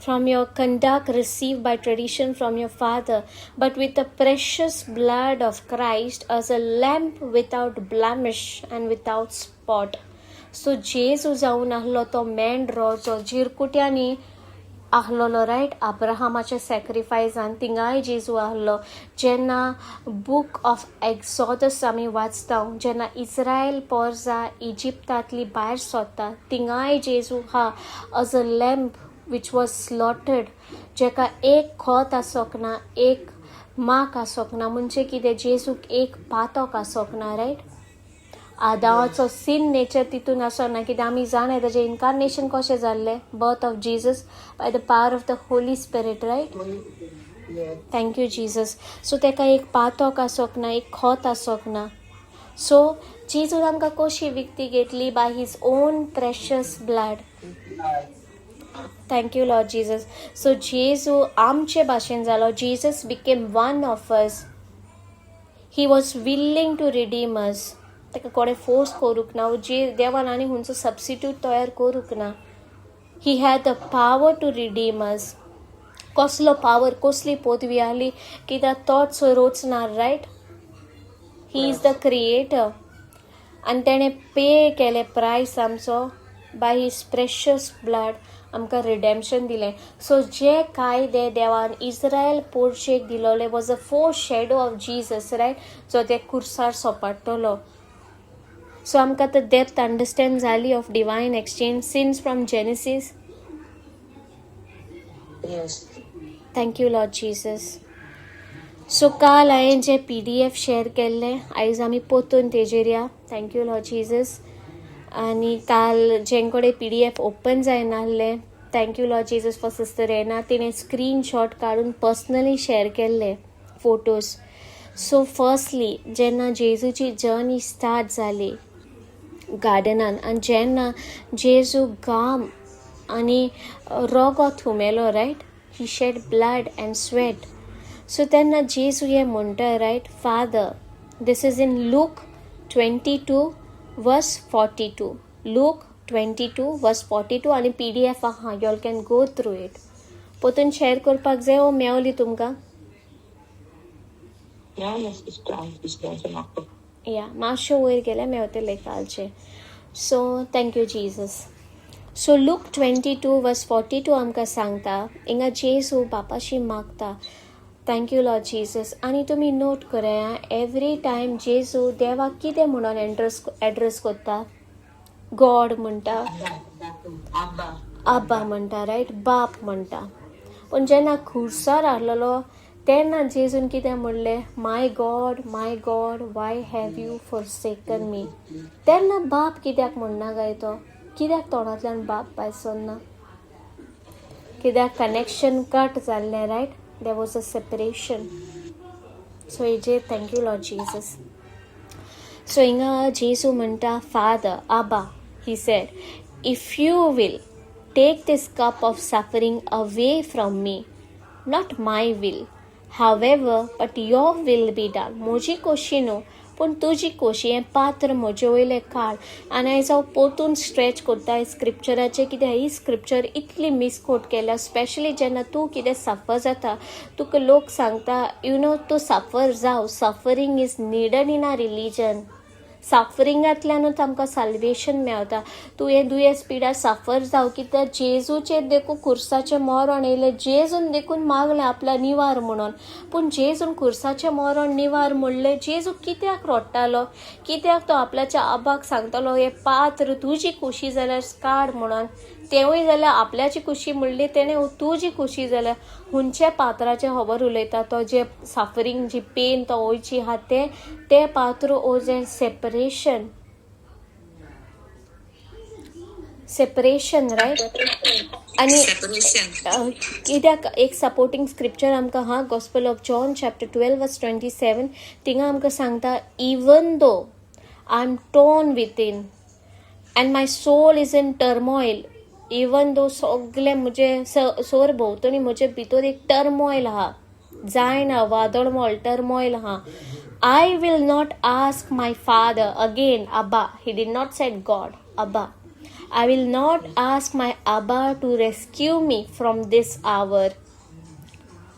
from your conduct received by tradition from your father, but with the precious blood of Christ as a lamb without blemish and without spot. So जेजू जावन आहलो तो मेंढरो जो जिरकुट्यांनी आहलोलो, रायट? अब्राहमाच्या सॅक्रिफायसान थिंगाय जेजू आहलो. जेन्ना बूक ऑफ एक्सॉडस आमी वाचता, जेन्ना इस्रायल पोरजा इजिप्तांतली भायर सोदता, थिंगाय जेजू हा as a lamb which was slaughtered, जेका एक खोत आसोंक ना, एक माक आसोंक ना. म्हणजे कितें? जेजूक एक पातक आसोंक ना, रायट? आदावाचो सिन नेचर तितून आसना. कित्याक आमी जाणा ताजें इनकारनेशन कशें जाल्लें, birth of Jesus by the power of the Holy Spirit, right? Thank you Jesus. So ताका एक पातक आसोंक ना, एक खोत आसोंक ना. सो जेजून आमकां कशी विकती घेतली? By his own precious blood. Thank you Lord Jesus. So जेजू आमचे भाशेन जालो. Jesus became one of us. He was willing to redeem us. ताका कोणें फोर्स करूंक ना, जे देवान आनी खंयचो सबस्टिट्यूट तयार करूंक ना. He had the power to redeem us. कसलो पावर, कसली पदवी आहली? कित्याक तोच रोचणार, right? He is the creator. आनी तेणें पे केलें प्रायस आमचो बाय his precious blood. आमकां रिडेम्पशन दिलें. सो जे कायदे देवान Israel पोरशेक दिलोले was a foreshadow of Jesus, right? जो ते कुर्सार सोपाडटलो. सो आमकां आतां डेप्थ अंडरस्टँड जाली of divine exchange since from Genesis? Yes. Thank you Lord Jesus. So काल हांवें जे पीडीएफ शेअर केल्लें, आयज आमी परतून तेजेर या. Thank you Lord Jesus. आनी काल जें कडेन पीडीएफ ओपन जायनासलें, thank you Lord Jesus for sister Rena, तिणें स्क्रीनशॉट काडून पर्सनली शेअर केल्ले फोटोज. सो फर्स्टली, जेन्ना जेजूची जर्नी स्टार्ट जाली गार्डनान आनी जेन्ना जेजू घाम आनी रोगोत हुमेलो, right? He shed blood and sweat. So तेन्ना जेजू हें म्हणटा, right? Father, this is in Luke 22. verse 42. Luke 22 verse 42 आनी PDF आहा, you all can go through it. पोतून शेअर करपाक जाय वो मेवली तुमकां? या, मातशें वयर गेल्यार मेवतले कालचें. So thank you Jesus. So Luke 22 verse 42 आमकां सांगता, हिंगा जेजू बापाशी मागता. Thank you Lord Jesus. आनी तुमी नोट कराय, एवरी टायम जेजू देवाक कितें म्हणून एड्रेस करता? गॉड म्हणटा, आब्बा म्हणटा, रायट, बाप म्हणटा. पूण जेन्ना खुर्सार आहलेलो तेन्ना जेजून कितें म्हणलें? My God, my God, why have you forsaken me? तेन्ना बाप कित्याक म्हणना काय तो? कित्याक तोंडांतल्यान बाप भायर सरना? कित्याक कनेक्शन कट जाल्लें, right? There was a separation. So हेजेर thank you Lord Jesus. So हिंगा जेजू म्हणटा, Father, Abba, he said, if you will, take this cup of suffering away from me. Not my will, however, but your will be done. म्हजी खोशी न्हू, पूण तुजी खोशी. हें पात्र म्हजे वयलें काड. आनी आयज हांव पोतून स्ट्रेच करता स्क्रिप्चराचें, कित्याक ही स्क्रिप्चर इतली मिसकोट केल्या. स्पेशली जेन्ना तूं कितें सफर जाता, तुका लोक सांगता, you know, तूं सफर जाव, suffering is needed in a religion. सफरिंगांतल्यानूच आमकां साल्वेशन मेवता. तूं हें दुयेंस पिडा सफर जाव, कित्याक जेजूचेर देखून खुर्साचें मरण येयलें. जेजून देखून मागलें आपल्या निवार म्हणून. पूण जेजून खुर्साचें मरण निवार म्हणलें, जेजू कित्याक रडटालो? कित्याक तो आपल्याच्या आबाक सांगतालो, हें पात्र तुजी खुशी जाल्यार काड म्हणून? तेवूय जाल्यार आपल्याची खुशी म्हणली तेणें, तुजी खुशी जाल्यार. हुंयच्या पात्राचें खबर उलयता तो? जे सफरींग, जी पेन तो वयची आहा तें तें पात्र ओ जें सेपरेशन, सेपरेशन, रायट? आनी कित्याक एक सपोर्टींग स्क्रिप्चर आमकां आहा, Gospel of John chapter 12 verse 27. थिंगा आमकां सांगता, even though I am torn within and my soul is in turmoil. Even though सगळे म्हजे सोर भोंवतणी म्हजे भितर एक टर्मॉयल आहा, जायना, वादळमोल, टर्मॉयल आहा, I will not ask my Father again, Abba. He did not said God, Abba. I will not ask my Abba to rescue me from this hour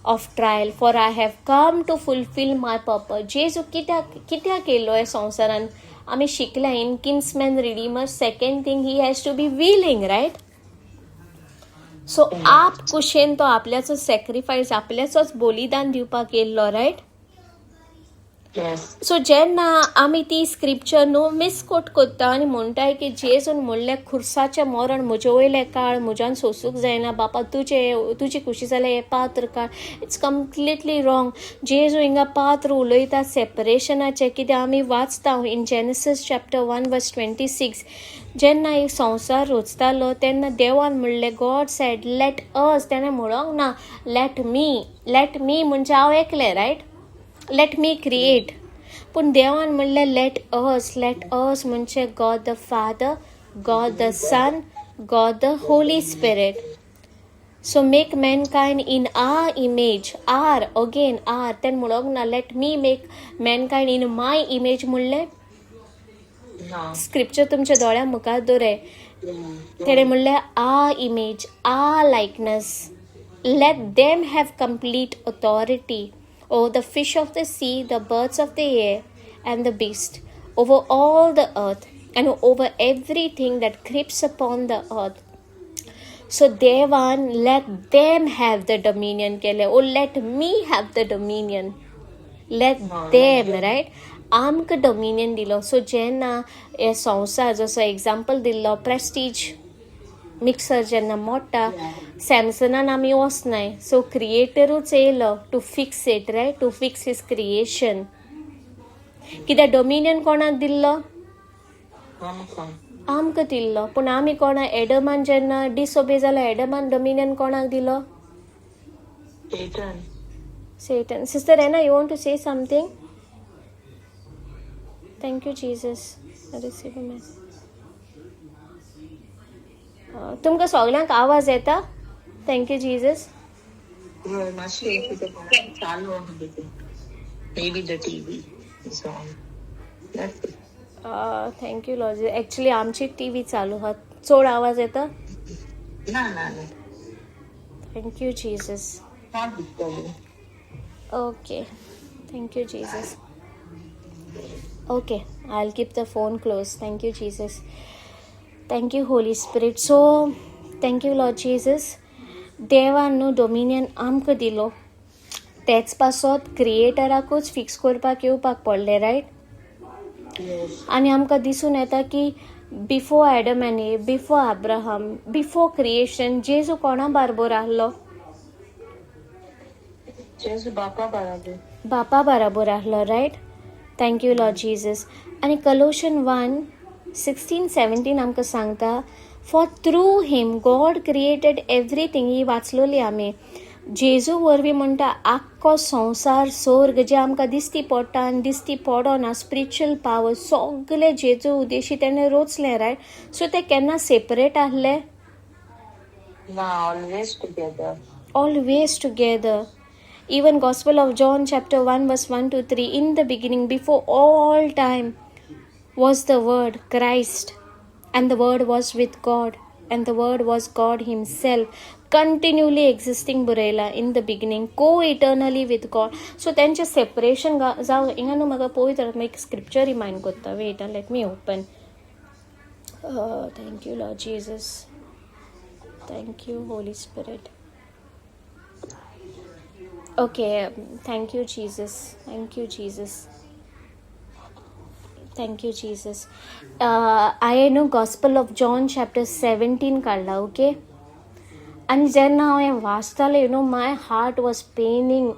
of trial, for I have come to fulfill my purpose. जेजू कित्याक येयलो ह्या संवसारान? आमी शिकल्या in kinsman redeemer. Second thing, he has to be willing, right? So आप कुशेन तो आपल्याचो सॅक्रिफायस, आपल्याचोच बलिदान दिवपाक येयल्लो, रायट? सो जेन्ना आमी ती स्क्रिप्चर न्हू मिसकोट करता आनी म्हणटाय की जेजून म्हणलें, खुर्साचें मरण म्हजे वयलें काळ, म्हज्यान सोंसूंक जायना बापा, तुजें तुजी खुशी जाल्यार हें पात्र काड, it's completely wrong. जेजू हिंगा पात्र उलयता सेपरेशनाचें, कित्याक आमी वाचता in Genesis chapter 1 verse 26, जेन्ना एक संवसार रचतालो तेन्ना देवान म्हणलें, God said, let us. तेणें म्हणोंक ना let me. Let me म्हणजे हांव एकलें, रायट? Let me create. पूण देवान म्हणलें let us. Let us म्हणजे God the Father, God the Son, God the Holy Spirit. So make mankind in our image, our, again our. तेणें म्हणोंक ना let me make mankind in my image म्हणलें? स्क्रिप्चर तुमच्या दोळ्या मुखार दवरे. तेणें म्हणलें our image, our likeness. Let them have complete authority over the fish of the sea, the birds of the air, and the beast, over all the earth, and over everything that creeps upon the earth. So देवान let them have the dominion केलें, or let me have the dominion. Let them, right? आमकां डोमिनियन दिलो. सो जेन्ना हे संवसार, जसो एग्जाम्पल दिल्लो, प्रेस्टीज मिक्सर जेन्ना मोडटा, सॅमसंगान आमी वचनाय. सो क्रिएटरूच येयलो to fix it, right? To fix his creation. कित्याक डोमिनियन कोणाक दिल्लो? आमकां दिल्लो. पूण आमी कोणा, एडमान जेन्ना डिसोबे जालो, एडमान डोमिनियन कोणाक दिलो? Satan. Sister Anna, you want to say something? Thank you Jesus. Receive message. तुमकां सगल्यांक आवाज येता? Thank you Jesus. चालू. Maybe the TV is on. That's it. Thank you Lord. Actually आमची टी व्ही चालू आहा, चड आवाज येता. ना ना ना. Thank you Jesus. Not disturbing. Okay, thank you Jesus. Okay, I will keep the phone close. Thank you Jesus, thank you Holy Spirit. So thank you Lord Jesus. देवान न्हू डोमिनियन आमकां दिलो, तेच पासत क्रिएटराकूच फिक्स करपाक येवपाक पडलें, रायट? आनी आमकां दिसून येता की before Adam and Eve, before Abraham, before creation, जेजू कोणा बारबोर आहलो? जेजू बापा बराबर. बापा बराबर आहलो, right? Thank you Lord Jesus. आनी कलोशन 1:16-17 आमकां सांगता, for through him God created everything. ही वाचलोली आमी. जेजू वरवीं म्हणटा आख्खो संवसार, स्वर्ग जे आमकां दिसती पडटा आनी दिसती पडना, स्पिरिच्युअल पावर सगळे जेजू उद्देशी तेणें रोचलें, रायट? सो ते केन्ना सेपरेट आहले? ना, always together. Always together. Even Gospel of John chapter 1 verse 1 to 3, in the beginning, before all time, was the Word, Christ, and the Word was with God, and the Word was God himself, continually existing बरयला in the beginning, co-eternally with God. So तेंचें सेपरेशन जावं हिंगा न्हू. म्हाका पवित्र आत्मा एक स्क्रिप्चर रिमायंड करता. Wait, let me open. Thank you Lord Jesus, thank you Holy Spirit. Okay, thank you Jesus, thank you Jesus, thank you Jesus. हांवें न्हू Gospel of John chapter 17 काडला, ओके? आनी जेन्ना हांव हें वाचतालें, my heart was paining,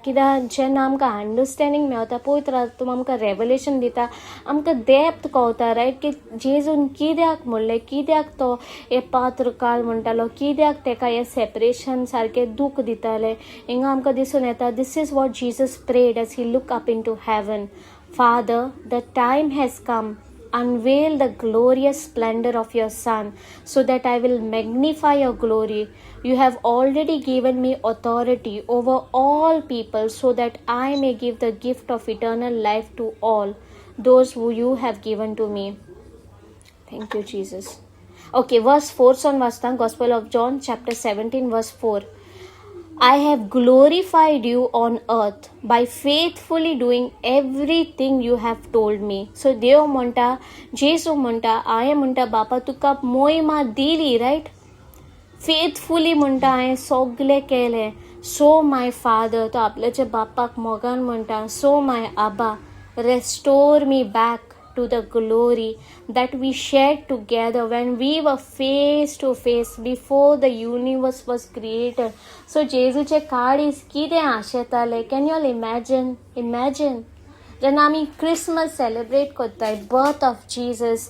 कित्याक जेन्ना आमकां अंडरस्टँडींग मेवता, पवित्र आत्मा आमकां रेवलेशन दिता, आमकां डेप्थ कळटा, रायट, की जेजून कित्याक म्हणलें, कित्याक तो हें पात्र काड म्हणटालो, कित्याक तेका हें सेपरेशन सारकें दूख दितालें. हिंगा आमकां दिसून येता, this is what Jesus prayed as he look up into heaven. Father, the time has come. Unveil the glorious splendor of your Son, so that I will magnify your glory. You have already given me authority over all people, so that I may give the gift of eternal life to all those who you have given to me. Thank you, Jesus. Okay, verse 4 son वाचता, Gospel of John, chapter 17, verse 4. I have glorified you on earth by faithfully doing everything you have told me. So देव म्हणटा, जेजू म्हणटा, हांवें म्हणटा बापा तुका मोहिमा दिली, रायट? फेथफुली म्हणटा हांवें सगलें केलें. सो my father, तो आपल्याच्या बापाक मोगान म्हणटा, so my Abba, restore me back to the glory that we shared together when we were face to face before the universe was created. So जेजूचे काळीज कितें आशेतालें? Can you all imagine? Imagine जेन्ना आमी क्रिसमस सेलिब्रेट करताय, बर्थ ऑफ जीजस,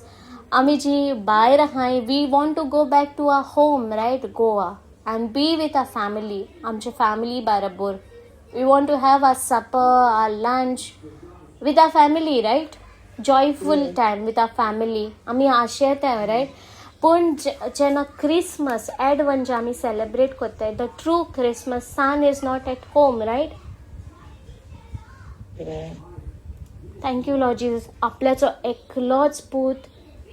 आमी जी भायर आहाय, we want to go back to our home, right, Goa, and be with our family. आमच्या फॅमिली बरोबर we want to have our supper, our lunch with our family, right? Joyful time with our family आमी आशेताय, रायट? पूण जेन्ना क्रिसमस एडवन जे आमी सेलिब्रेट करताय, the true Christmas, son is not at home, right? Thank you Lord Jesus. आपल्याचो एकलोच पूत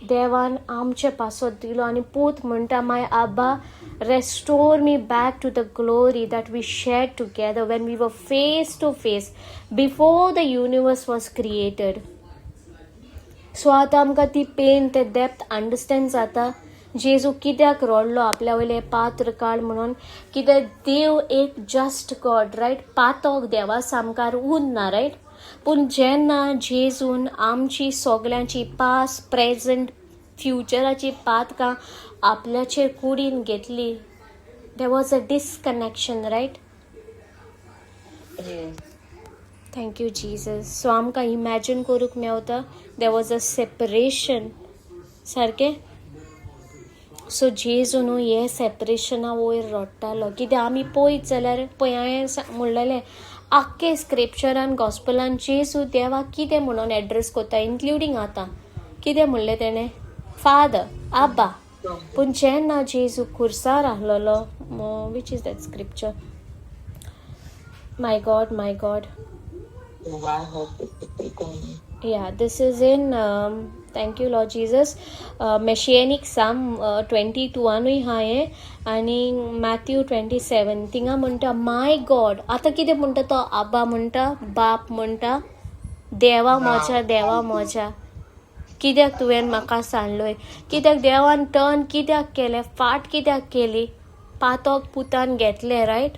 देवान आमचे पासत दिलो आनी पूत म्हणटा, my Abba, restore me back to the glory that we share together when we were face to face before the universe was created. So आतां आमकां ती पेन, ते डेप्थ अंडरस्टँड जाता, जेजू कित्याक रडलो आपल्या वयलें पात्र काड म्हणून. कित्याक देव एक जस्ट गॉड, रायट? पातक देवा सामकार उरना, रायट? पूण जेन्ना जेजून आमची सगल्यांची पास्ट, प्रेजंट, फ्युचराची पातकां आपल्याचेर कुडीन घेतली, there was a disconnection, right? Thank you Jesus. So आमकां इमॅजीन करूंक मेवता, there was a separation सारकें. सो जेजू न्हू हे सेपरेशना वयर रडटालो, कित्याक आमी पळयत जाल्यार पळय, हांवें म्हणलेलें, आख्खे स्क्रिप्चरान, गॉस्पलान जेजू देवाक कितें म्हणून एड्रेस करता, इन्क्लुडींग आतां कितें म्हणलें तेणें? फादर, आबा. पूण जेन्ना जेजू खुर्सार आहलोलो, which is that scripture? My God, my God. Why have you forsaken me? Yeah, this is in, thank you Lord Jesus, Messianic Psalm 22 आनूय हा हें आनी मॅथ्यू 27. थिंगा म्हणटा, माय गॉड. आतां कितें म्हणटा तो? आबा म्हणटा, बाप म्हणटा, देवा म्हज्या, देवा म्हज्या, कित्याक तुवें म्हाका सांडलोय? कित्याक देवान टर्न कित्याक केलें? फाट कित्याक केली? पातोक पुतान घेतलें, रायट?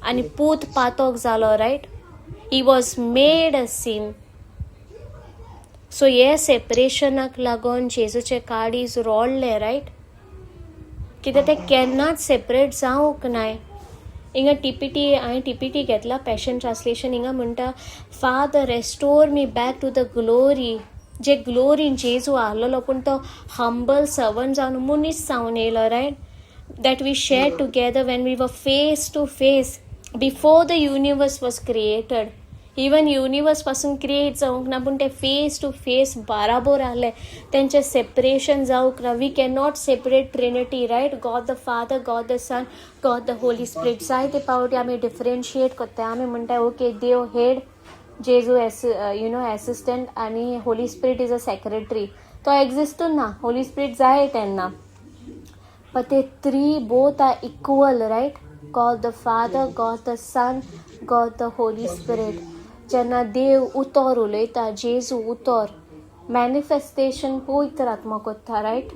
आनी पूत पातोक जालो, right? He was made a sin. So हे सेपरेशनाक लागून जेजूचें काळीज रोडलें, रायट? कित्याक तें केन्नाच सेपरेट जावंक नाय. हिंगा टीपीटी, हांवें टीपीटी घेतला, पॅशन ट्रान्सलेशन. हिंगा म्हणटा, "Father, restore me back to the glory." जे ग्लोरीन जेजू आहलेलो, पूण तो हंबल सर्वंट जावन, मनीस जावन येयलो, right? "That we share together when we were face to face before the universe was created." Even universe पासून क्रिएट जावंक ना, पूण ते फेस टू फेस बाराबोर आहले. तेंचें सेपरेशन जावंक ना. We can not separate Trinity, right? God the father, God the sun, God the Holi spirit. जायते पावटी आमी डिफरन्शिएट करता. आमी म्हणटा, ओके, देव हेड, जेजू एस you know assistant आनी Holy Spirit is a secretary. तो एग्जिस्टूच ना. होली स्पिरीट जाय तेन्ना. But the three both are equal, right? God the Father, God the Son, God the Holy Spirit. जेन्ना देव उतर उलयता, जेजू उतर मॅनिफेस्टेशन पवित्र आत्मा करता, right?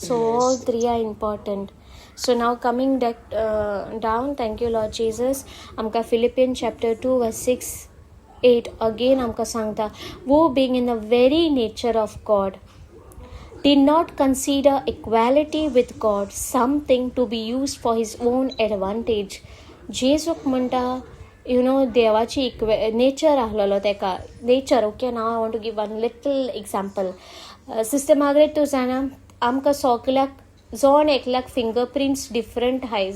So all three are important. So now coming down, thank you Lord Jesus, आमकां Philippian chapter 2 verse 6 8 again आमकां सांगता, "Who being in the very nature of God did not consider equality with God something to be used for his own advantage." जेजूक म्हणटा, you know देवाची इक्वे नेचर आहलेलो तेका nature. Okay, now I want to give one little example. Sister Margaret, तूं जाणा, आमकां सगल्याक, जण एकल्याक फिंगर प्रिंट्स डिफरंट आहाय.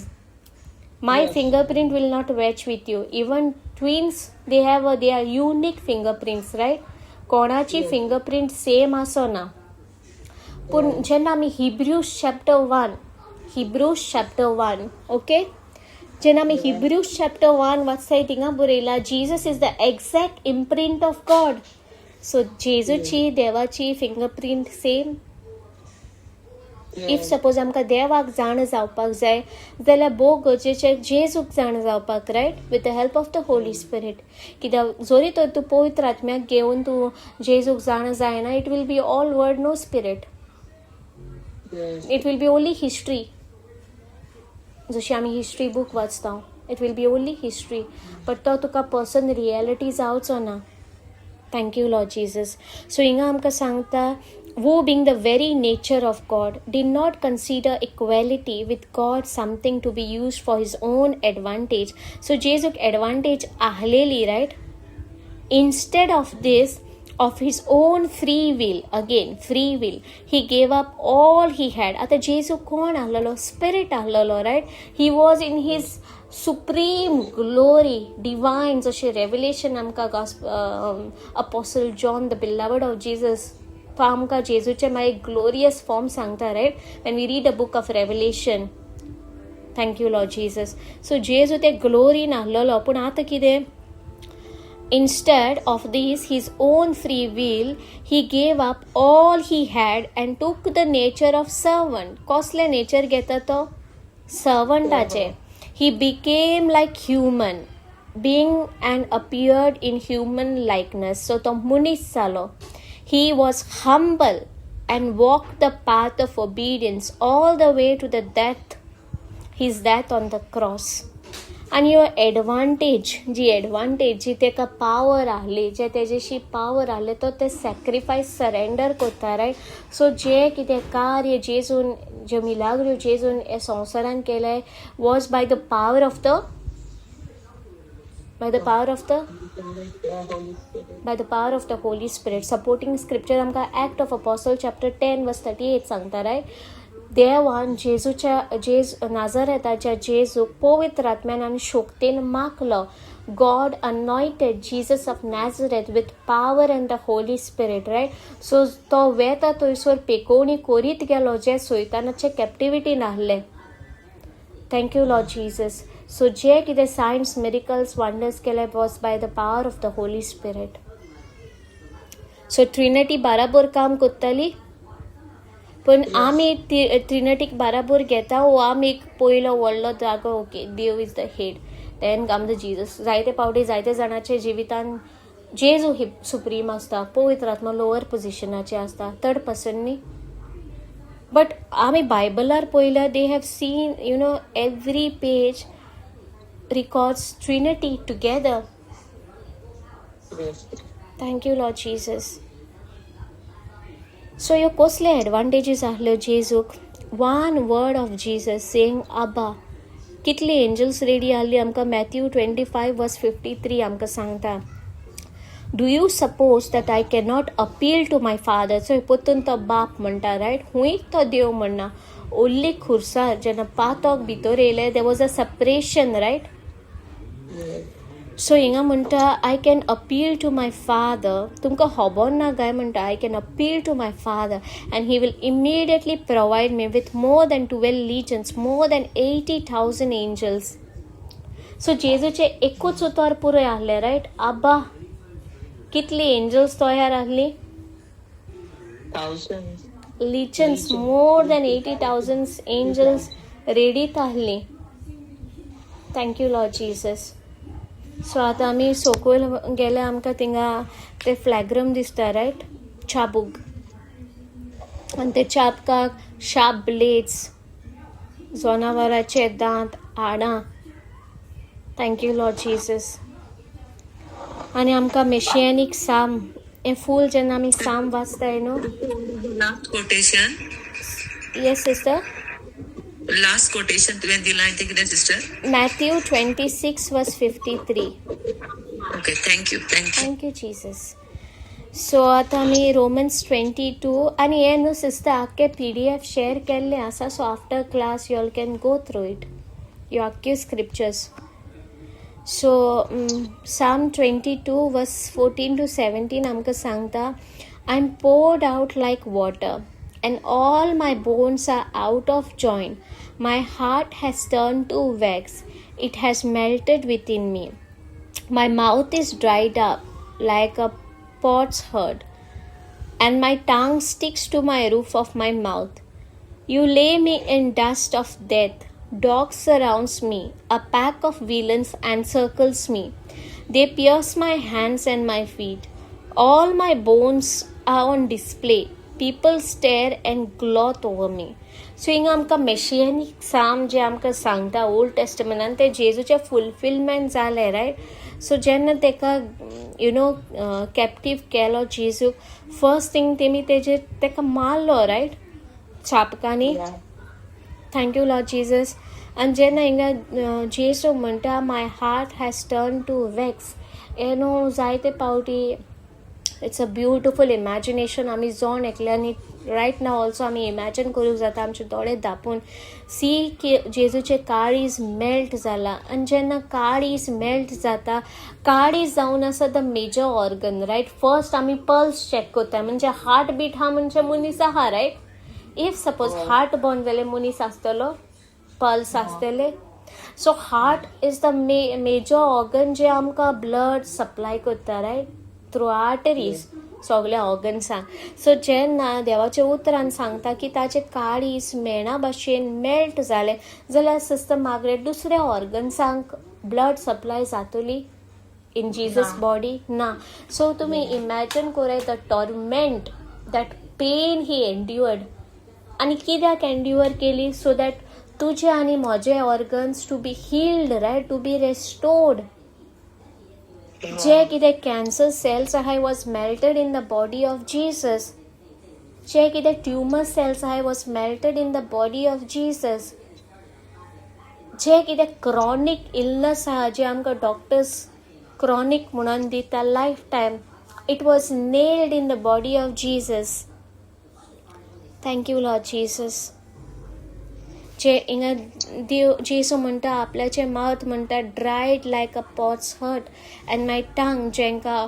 My fingerprint will not match with you. Even twins, they have a, they are unique fingerprints, right? कोणाची फिंगरप्रिंट सेम आसना. पूण जेन्ना आमी Hebrews chapter 1, okay, जेन्ना आमी हिब्रूज चॅप्टर वन वाचताय, थिंगा बरयला, "Jesus is the exact imprint of God." So जेजूची, देवाची फिंगरप्रिंट सेम. If suppose आमकां देवाक जाण जावपाक जाय जाल्यार भोव गरजेचें जेजूक जाण जावपाक, right? With the help of the Holy Spirit. कित्याक जरी तर तूं पवित्र आत्म्याक घेवन तूं जेजूक जाण जायना, it will be all word, no spirit. It will be only history. जशी आमी हिस्ट्री बूक वाचता, it will be only history, but तो तुका पर्सन रियलिटी जावचो ना. Thank you Lord Jesus. So हिंगा आमकां सांगता, "Who being the very nature of God did not consider equality with God something to be used for his own advantage." So जेजूक advantage आहलेली, right? "Instead of this, of his own free will," again free will, "he gave up all he had." आता जेजू कोण आहलेलो? स्पिरिट आहलेलो, right? He was in his supreme glory, divine. जशें रेवलेशन आमकां Apostle John, the beloved of Jesus, तो आमकां जेजूचे मागीर ग्लोरियस फॉर्म सांगता, right? When we read the book of Revelation. Thank you Lord Jesus. So जेजू ते ग्लोरीन आहलेलो, पूण आतां कितें? "Instead of this, his own free will, he gave up all he had and took the nature of servant." कसलें नेचर घेता तो? सर्वंटाचें. "He became like human being and appeared in human likeness." So तो मनीस जालो. "He was humble and walked the path of obedience all the way to the death, his death on the cross." आनी ह्यो एडवांटेज, जी एडवांटेज, जी तेका पावर आहली, जे तेजेशी पावर आहले, तो ते सॅक्रिफायस सरेंडर कोत्ता, रायट? सो जे कितें कार्य जेजून, जे मिलाग्रो जेजून हे संवसारान केले, was by the power of the Holy Spirit. Supporting scripture आमकां Act of Apostle chapter 10 verse 38 सांगता, रायट? देवान जेजूच्या, जेज नाझरेताच्या जेजूक पवित्र आत्म्यान आनी शक्तीन माखलो. God anointed Jesus of Nazareth with power and the Holy Spirit, right? So तो वेता थंयसर पेकोवणी करीत गेलो जे सैतानाचे कॅप्टिविटीन आहले. Thank you Lord Jesus. So जे कितें सायन्स, मिरिकल्स, वंडर्स केले was by the power of the Holy Spirit. So trinity बाराबोर काम करताली, पण आमी ट्रिनिटीक बाराबोर घेता वो आमी एक पयलो व्हडलो जागो, okay Dev is the head, then come the Jesus. जायते पावटी जायते जाणाचे जिवितान जेजू ही सुप्रीम आसता, पवित्र आत्मा लोअर पोजिशनाचे आसता, थर्ड पर्सन न्ही. बट आमी बायबलार पळयल्यार they have seen every page records Trinity together. Thank you Lord Jesus. So ह्यो कसले एडवांटेजीस आहल्यो जेजूक? One word of Jesus saying Abba, कितली एंजल्स रेडी आहली आमकां मॅथ्यू 25 वर्स 53 आमकां सांगता, do you suppose that I cannot appeal to my father? So परतून तो बाप म्हणटा, रायट? हुंय तो देव म्हणना. ओन्ली खुर्सार जेन्ना पातोक भितर येयले, there was a separation, right? So हिंगा म्हणटा, I can appeal to my father. तुमकां खबर ना काय म्हणटा, I can appeal to my father and he will immediately provide me with more than 12 legions, more than 80,000 angels. So जेजूचें एकूच उतर पुरोय आहलें, रायट? आबा. कितली एंजल्स तयार आहली? Thousands. Legions, more than 80,000 angels रेडीत आहली. Thank you Lord Jesus. So आतां आमी सोकोयल गेले, आमकां थिंगा ते फ्लॅग्रम दिसता, रायट? चाबूक, आनी ते चाबकाक शार्प ब्लेड्स, जनावराचे दांत, हाडां. Thank you Lord Jesus. आनी आमकां मेशियनीक साम हें फूल जेन्ना आमी साम वाचताय न्हू. Last quotation. Yes sister. Last quotation तुवें दिलां तें कितें sister? Matthew 26 verse 53. Okay, thank you, thank you. Thank you Jesus. So आतां आमी रोमन्स 22 आनी हें न्हू सिस्टर, आख्खे पीडीएफ शेअर केल्लें आसा. So after class you all can go through it, ह्यो आख्ख्यो scriptures. So Psalm 22 verse 14 to 17 आमकां सांगता, I am poured out like water and all my bones are out of joint. My heart has turned to wax, it has melted within me. My mouth is dried up like a potsherd, and my tongue sticks to my roof of my mouth. You lay me in dust of death. Dogs surrounds me. A pack of villains encircles me. They pierce my hands and my feet. All my bones are on display. People stare and gloat over me. So हिंगा आमकां मेशियनीक साम जे आमकां सांगता ओल्ड टेस्टमेंटान, ते जेजूचें फुलफिलमेंट जालें, रायट? सो जेन्ना तेका कॅप्टीव केलो जेजूक, फर्स्ट थिंग तेमी तेजेर तेका मारलो, right, चापकांनी. Thank you Lord Jesus. आनी जेन्ना हिंगा जेजू म्हणटा, my heart has turn to wax, हें न्हू जायते पावटी it's a beautiful imagination. आमी जण एकल्यांनी रायट now also आमी इमॅजिन करूंक जाता, आमचे दोळे धांपून सी की जेजूचें काळीज मेल्ट जाला. आनी जेन्ना काळीज मेल्ट जाता, काळीज जावन आसा the major organ, right? First आमी पल्स चॅक करता, म्हणजे हार्ट बीट आहा म्हणजे मनीस आहा, रायट? If suppose heart बंद जाल्यार मनीस आसतलो? पल्स आसतले? So heart is the major organ जे आमकां ब्लड सप्लाय करता, रायट, थ्रू आर्टरीज सगल्या ऑर्गन्सांक. सो जेन्ना देवाच्या उतरान सांगता की ताचें काळीज मेणा भाशेन मेल्ट जालें, जाल्यार सिस्टर मागरेट, दुसऱ्या ऑर्गन्सांक ब्लड सप्लाय जातली इन जीजस बॉडी? ना. सो तुमी इमॅजिन कराय the torment, that pain he endured. आनी कित्याक एन्ड्युअर केली? सो that तुजे आनी म्हजे organs to be healed, right, to be restored. जे कितें कॅन्सर सेल्स आहाय was melted in the body of Jesus. जे कितें ट्युमर सेल्स आहाय was melted in the body of Jesus. जे कितें क्रॉनीक इलनस आहा, जे आमकां डॉक्टर्स क्रॉनीक म्हणून दिता life time, it was nailed in the body of Jesus. Thank you Lord Jesus. जे हिंगा देव जेजू म्हणटा, आपल्याचे मावथ म्हणटा dried like a potsherd and my tongue, जेंका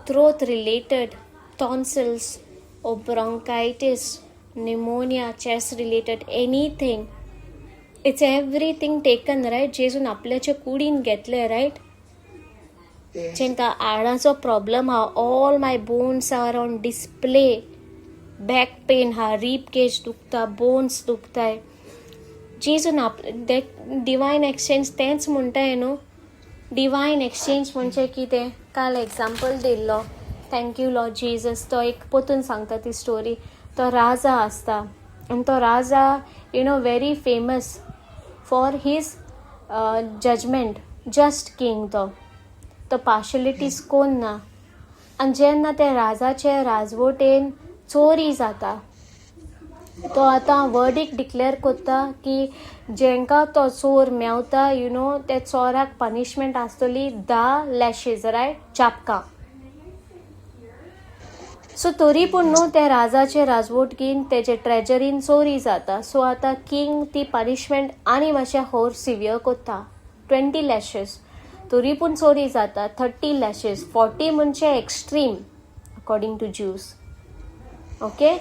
throat related tonsils or bronchitis, pneumonia, chest related anything, it's everything taken, right? जेजून आपल्याच्या कुडीन घेतले, रायट? जेंका हाडांचो प्रॉब्लम आहा, all my bones are on display. Back pain आहा, रीब केज दुखता, बोन्स दुखताय. जेजून आप डिवायन एक्सचेंज तेंच म्हणटाय न्हू. डिवायन एक्सचेंज म्हणजे कितें? काल एग्जाम्पल दिल्लो, thank you Lord Jesus. तो एक पोतून सांगता ती स्टोरी. तो राजा आसता आनी तो राजा very famous for his judgement, just king. तो तो पार्शलिटीज कोण ना. आनी जेन्ना ते राजाचे राजवटेन चोरी जाता, तो आतां वर्डीक डिक्लेअर करता की जेंका तो चोर मेवता, you know त्या चोराक पनिशमेंट आसतली 10 लॅशीज, रायट, चापकां. सो तरी पूण न्हू त्या राजाचे राजवटकीन तेजे ट्रेजरीन चोरी जाता. सो आतां किंग ती पनिशमेंट आनी मातशें होर सिवियर करता, 20 लॅशेस. तरी पूण चोरी जाता, 30 लॅशेस. 40 म्हणजे extreme according to Jews, okay.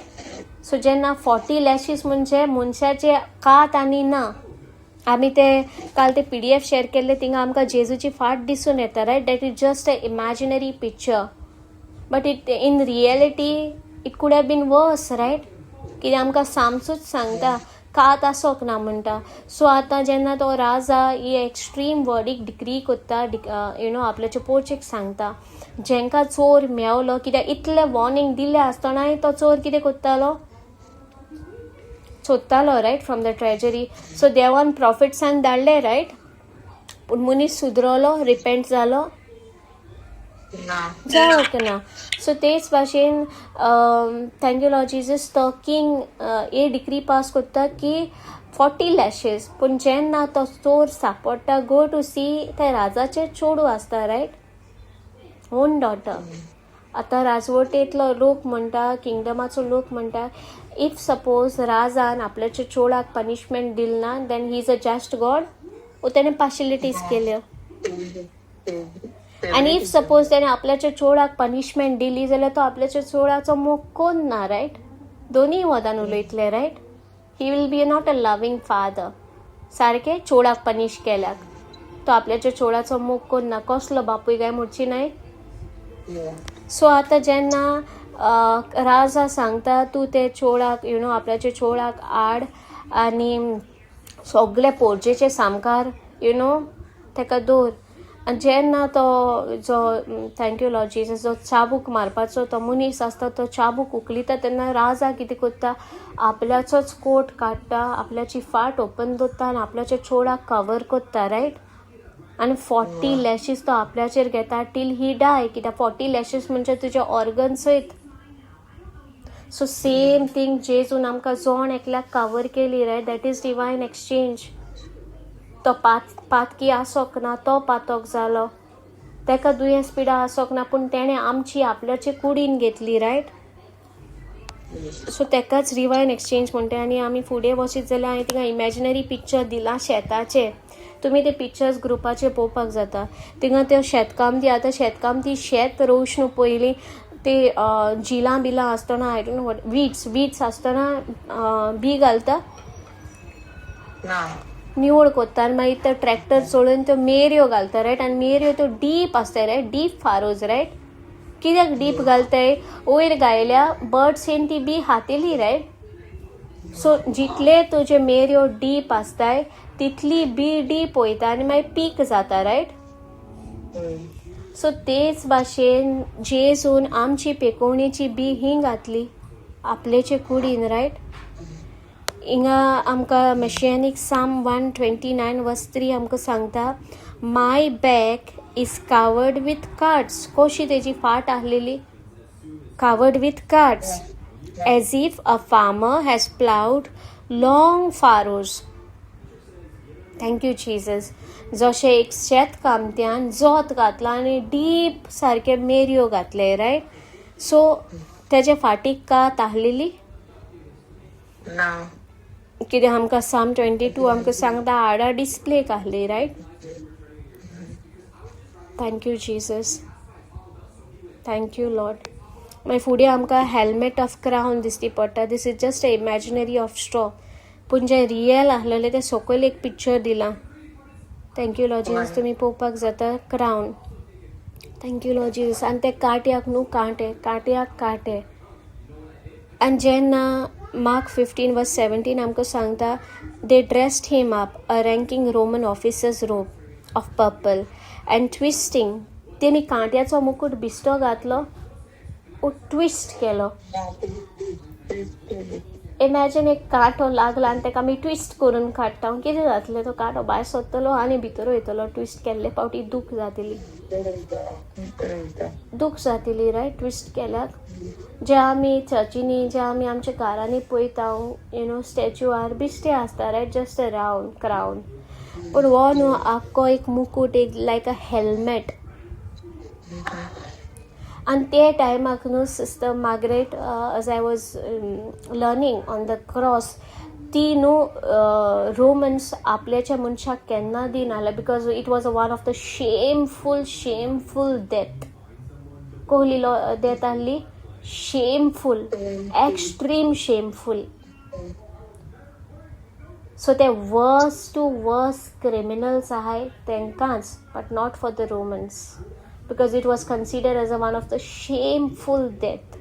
So जेन्ना 40 लॅशीस म्हणजे मनशाचे कात आनी ना. आमी ते काल ते PDF share केल्ले, थिंगा आमकां जेजूची फाट दिसून येता, right. That is just a imaginary picture, but it in reality it could have been worse, right. कित्याक आमकां सामसूच सांगता कात आसोक ना म्हणटा. सो आतां जेन्ना तो राजा ही एक्स्ट्रीम वर्डीक डिक्री कोत्ता, you know आपल्याचे पोर्चेक सांगता, जेंका चोर मेवलो, कित्याक इतलें वॉर्निंग दिलें आसतनाय तो चोर कितें कोत्तालो, सोदतालो, right, from the treasury. So देवान प्रॉफिट्सान धाडले, रायट, पूण मनीस सुदरलो, रिपेंट जालो जावंक ना. सो तेच भाशेन, thank you Lord Jesus, तो किंग हे डिक्री पास करता की 40 लॅशेस. पूण जेन्ना तो चोर सापडटा, गो टू सी ते राजाचे चेडूं आसता, रायट, ओन डॉटर. आतां राजवटेंतलो लोक म्हणटा, किंगडमाचो लोक म्हणटा, if suppose राजान आपल्याच्या चेडवाक पनिशमेंट दिल ना, then he is a just God वो तेणें पार्शलिटीज केल्यो. आनी if suppose तेणें आपल्याच्या चेडवाक पनिशमेंट दिली जाल्यार तो आपल्याच्या चेडवाचो मोग कोण ना, रायट. दोनूय वदान उलयतले, right. He will be not a loving father. सारकें चेडवाक पनिश केल्याक तो आपल्याच्या चेडवाचो मोग कोण ना, कसलो बापूय काय म्हणची न्हय. सो आतां जेन्ना राजा सांगता तूं ते चेडवाक, you know आपल्याच्या चेडवाक हाड आनी सगळे पोर्जेचे सामकार, you know तेका दवर. आनी जेन्ना तो जो, thank you Lord Jesus, जो चाबूक मारपाचो तो मनीस आसता, तो चाबूक उखलिता तेन्ना राजा कितें करता, आपल्याचोच कोट काडटा, आपल्याची फाट ओपन दवरता आनी आपल्याच्या चेडवाक कवर करता, रायट. आनी 40 लॅशीस तो आपल्याचेर घेता टील ही डाय, कित्याक 40 लॅशीस म्हणजे तुजे ऑर्गन सयत. सो सेम थींग, जेजून आमकां जोण एकल्याक कवर केली, right, that is divine exchange. तो पातकी आसोक ना, तो पातक जालो. तेका दुयेंस पिडा आसोक ना, पूण तेणें आमची आपल्याचे कुडीन घेतली, रायट. सो तेकाच डिवायन एक्सचेंज म्हणटा. आनी आमी फुडें वचीत जाल्यार हांवें थिंगा इमॅजिनरी पिक्चर दिलां शेताचें. तुमी ते पिक्चर्स ग्रुपाचेर पळोवपाक जाता. थिंगा त्यो शेतकामती, आतां शेतकामती शेत रोवच न्हू पयलीं ते जिलां बिलां आसतना, I don't know what, weeds आसतना बी घालता, निवळ कोत्ता आनी मागीर ते ट्रॅक्टर चलोवन त्यो मेरयो घालता, रायट. आनी मेरयो त्यो डीप आसता, रायट, डीप फारोज, रायट. कित्याक डीप घालताय? वयर घायल्या बर्ड्स येवन ती बी खातली, रायट. सो जितले तुजे मेरयो डीप आसताय तितली बी डीप वयता आनी मागीर पीक जाता, रायट. सो तेच भाशेन जेजून आमची पेकोवणेची बी ही घातली आपल्याचे कुडीन, रायट. हिंगा आमकां messianic Psalm 129 verse 3 आमकां सांगता, my back is covered with cuts. कशी तेजी फाट आहलेली, covered with cuts, as if a farmer has ploughed long furrows. Thank you Jesus. जशें एक शेतकामत्यान जोत घातलां आनी डीप सारके मेरयो घातले, रायट. सो तेजे फाटीक कात आहलेली ना. कित्याक आमकां साम 22 आमकां सांगता हाडां डिस्प्लेक आहली, right. Thank you Jesus, thank you Lord. मागीर फुडें आमकां हेल्मेट ऑफ क्रावन दिसती पडटा. This is just a imaginary of straw, पूण जें रियल आहलेलें तें सकयल एक पिक्चर दिलां. Thank you Lord Jesus. तुमी पळोवपाक जाता क्रावन. Thank you Lord Jesus. आनी ते कांट्याक न्हू कांटे, कांट्याक कांटे. आनी जेन्ना मार्क 15 वर्स 17 आमकां सांगता, they dressed him up a ranking Roman officer's robe of purple and twisting, तेणी कांट्याचो मुकूट बिस्टो घातलो, ओ ट्विस्ट केलो. इमॅजीन एक कांटो लागला आनी ताका आमी ट्विस्ट करून काडटा, कितें जातलें? तो कांटो भायर सरतलो आनी भितर वयतलो. ट्विस्ट केल्ले फावटी दूख जातली, दूख जातली, रायट? ट्विस्ट केल्याक जे आमी चर्चींनी, जे आमी आमच्या घरांनी पळयता, you know, statue are बिश्टे आसता, right? Just a round crown. पूण हो न्हू आख्खो एक मुकूट, एक लायक अ हेल्मेट. आनी ते टायमाक न्हू sister Margaret, as I was learning on the cross, ती न्हू रोमन्स आपल्याच्या मनशाक केन्ना दिनासले, because it was a one of the shameful shameful death. Kohli death आहली? Shameful, extreme shameful. सो ते वर्स टू वर्स क्रिमिनल्स आहाय तेंकांच, but not for the Romans, because it was considered as a one of the shameful death.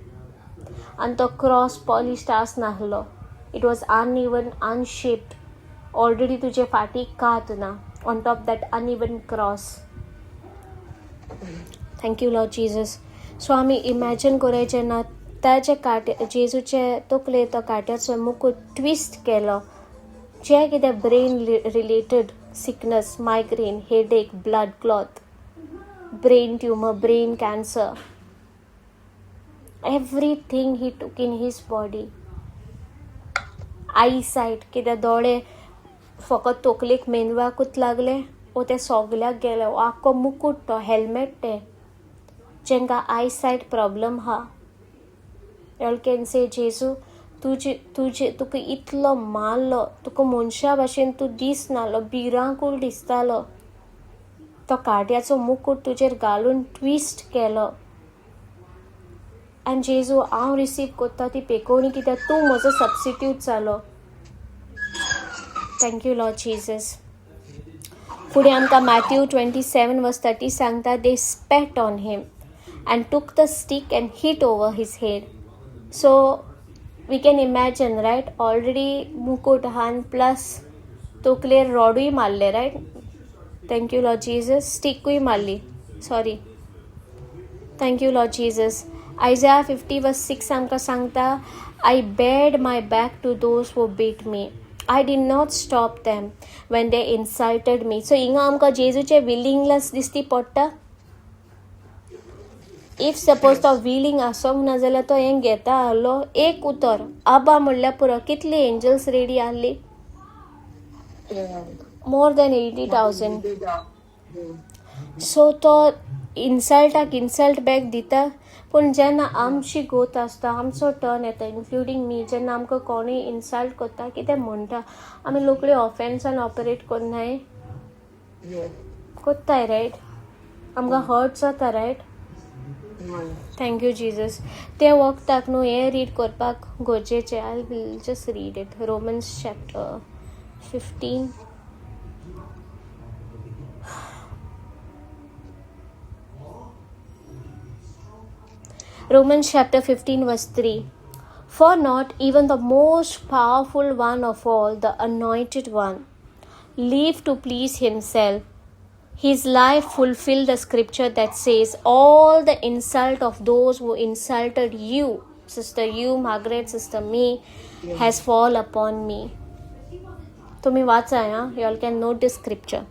आनी तो क्रॉस पॉलिश्ड आसनासलो, it was uneven, unshaped. Already तुजे फाटी कात ना, on top that uneven cross. Thank you Lord Jesus. So आमी इमॅजीन करूया, जेन्ना ताजे कांटे, जेजूचे तकले तो कांट्याचो मुकूट ट्विस्ट केलो, जे कितें brain related sickness, migraine, headache, blood clot, brain tumor, brain cancer, everything he took in his body. Eyesight, कित्याक दोळे फकत तकलेक मेंदवाकूच लागले वो ते सोगल्याक गेले? वो आख्खो मुकूट तो हेल्मेट तें. जेंकां आयसायट प्रॉब्लम आहा, y'all can say, जेजू, तुजे तुजे तुका इतलो मारलो, तुका मनशा भाशेन तूं दिसनासलो, भिरांकूळ दिसतालो. तो कांट्याचो मुकूट तुजेर घालून ट्विस्ट केलो. आनी जेजू, हांव रिसीव करता ती पेकोवणी, कित्याक तूं म्हजो सबस्टिट्यूट जालो. Thank you Lord Jesus. फुडें आमकां Matthew 27 verse 30 सांगता, they spat on him and took the stick and hit over his head. So we can imagine, right? Already मुकूट आहा, प्लस तकलेर रॉडूय मारले, right? Thank you Lord Jesus. स्टिकूय मारली, sorry. Thank you Lord Jesus. Isaiah 50 verse 6 आमकां सांगता, I bared my back to those who beat me, I did not stop them when they insulted me. So हिंगा आमकां जेजूचे विलिंगनेस दिसती पडटा. If suppose तो विलींग आसोंक ना जाल्यार तो हें घेता आहलो? एक उतर आबा म्हणल्यार पुरो, कितली एंजल्स रेडी आहली? More than 80,000. सो तो इन्सल्टाक इन्सल्ट बॅक दिता. पूण जेन्ना आमची गोत आसता, आमचो टर्न येता, इन्क्लुडींग मी, जेन्ना आमकां कोणूय इन्सल्ट करता, कितें म्हणटा, आमी लोकडी ऑफेन्सान ऑपरेट करनाय? करताय, रायट? आमकां हर्ट जाता, रायट? Thank you Jesus. ते वखदाक न्हू हें रीड करपाक गरजेचें. I will just read it. Romans chapter 15. Romans chapter 15, verse 3. For not even the most powerful one of all, the anointed one, lived to please himself. His life fulfilled the scripture that says, all the insult of those who insulted you, sister you, Margaret, sister me, has fall upon me. तुम्ही वाचा हा, you all can note this scripture.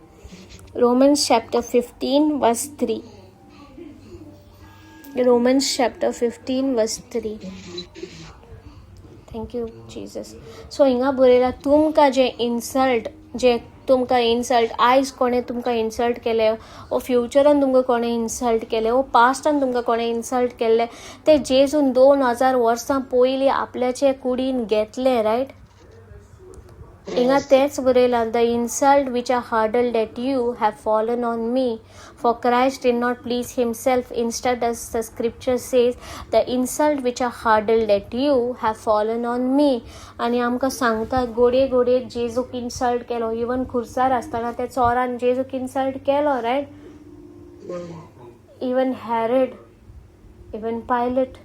Romans chapter 15 verse 3. Romans chapter 15 verse 3. Thank you Jesus. So हिंगा बरयला, तुमकां जे इन्सल्ट, जे तुमकां इन्सल्ट आयज कोणें तुमकां इन्सल्ट केलें, वो फ्युचरान तुमकां कोणें इन्सल्ट केलें, वो पास्टान तुमकां कोणें इन्सल्ट केल्लें, ते जेजून 2000 वर्सां पयलीं आपल्याचे कुडीन घेतलें, रायट? हिंगा तेंच बरयलां, the insult which are hurled at you have fallen on me. For Christ did not please himself. Instead, as the scripture says, the insult which are hurled at you have fallen on me. आनी आमकां सांगता, गोडये गोडयेक जेजूक इन्सल्ट केलो. इवन खुर्सार आसतना त्या चोरान जेजूक इन्सल्ट केलो, right? Even Herod, even Pilate,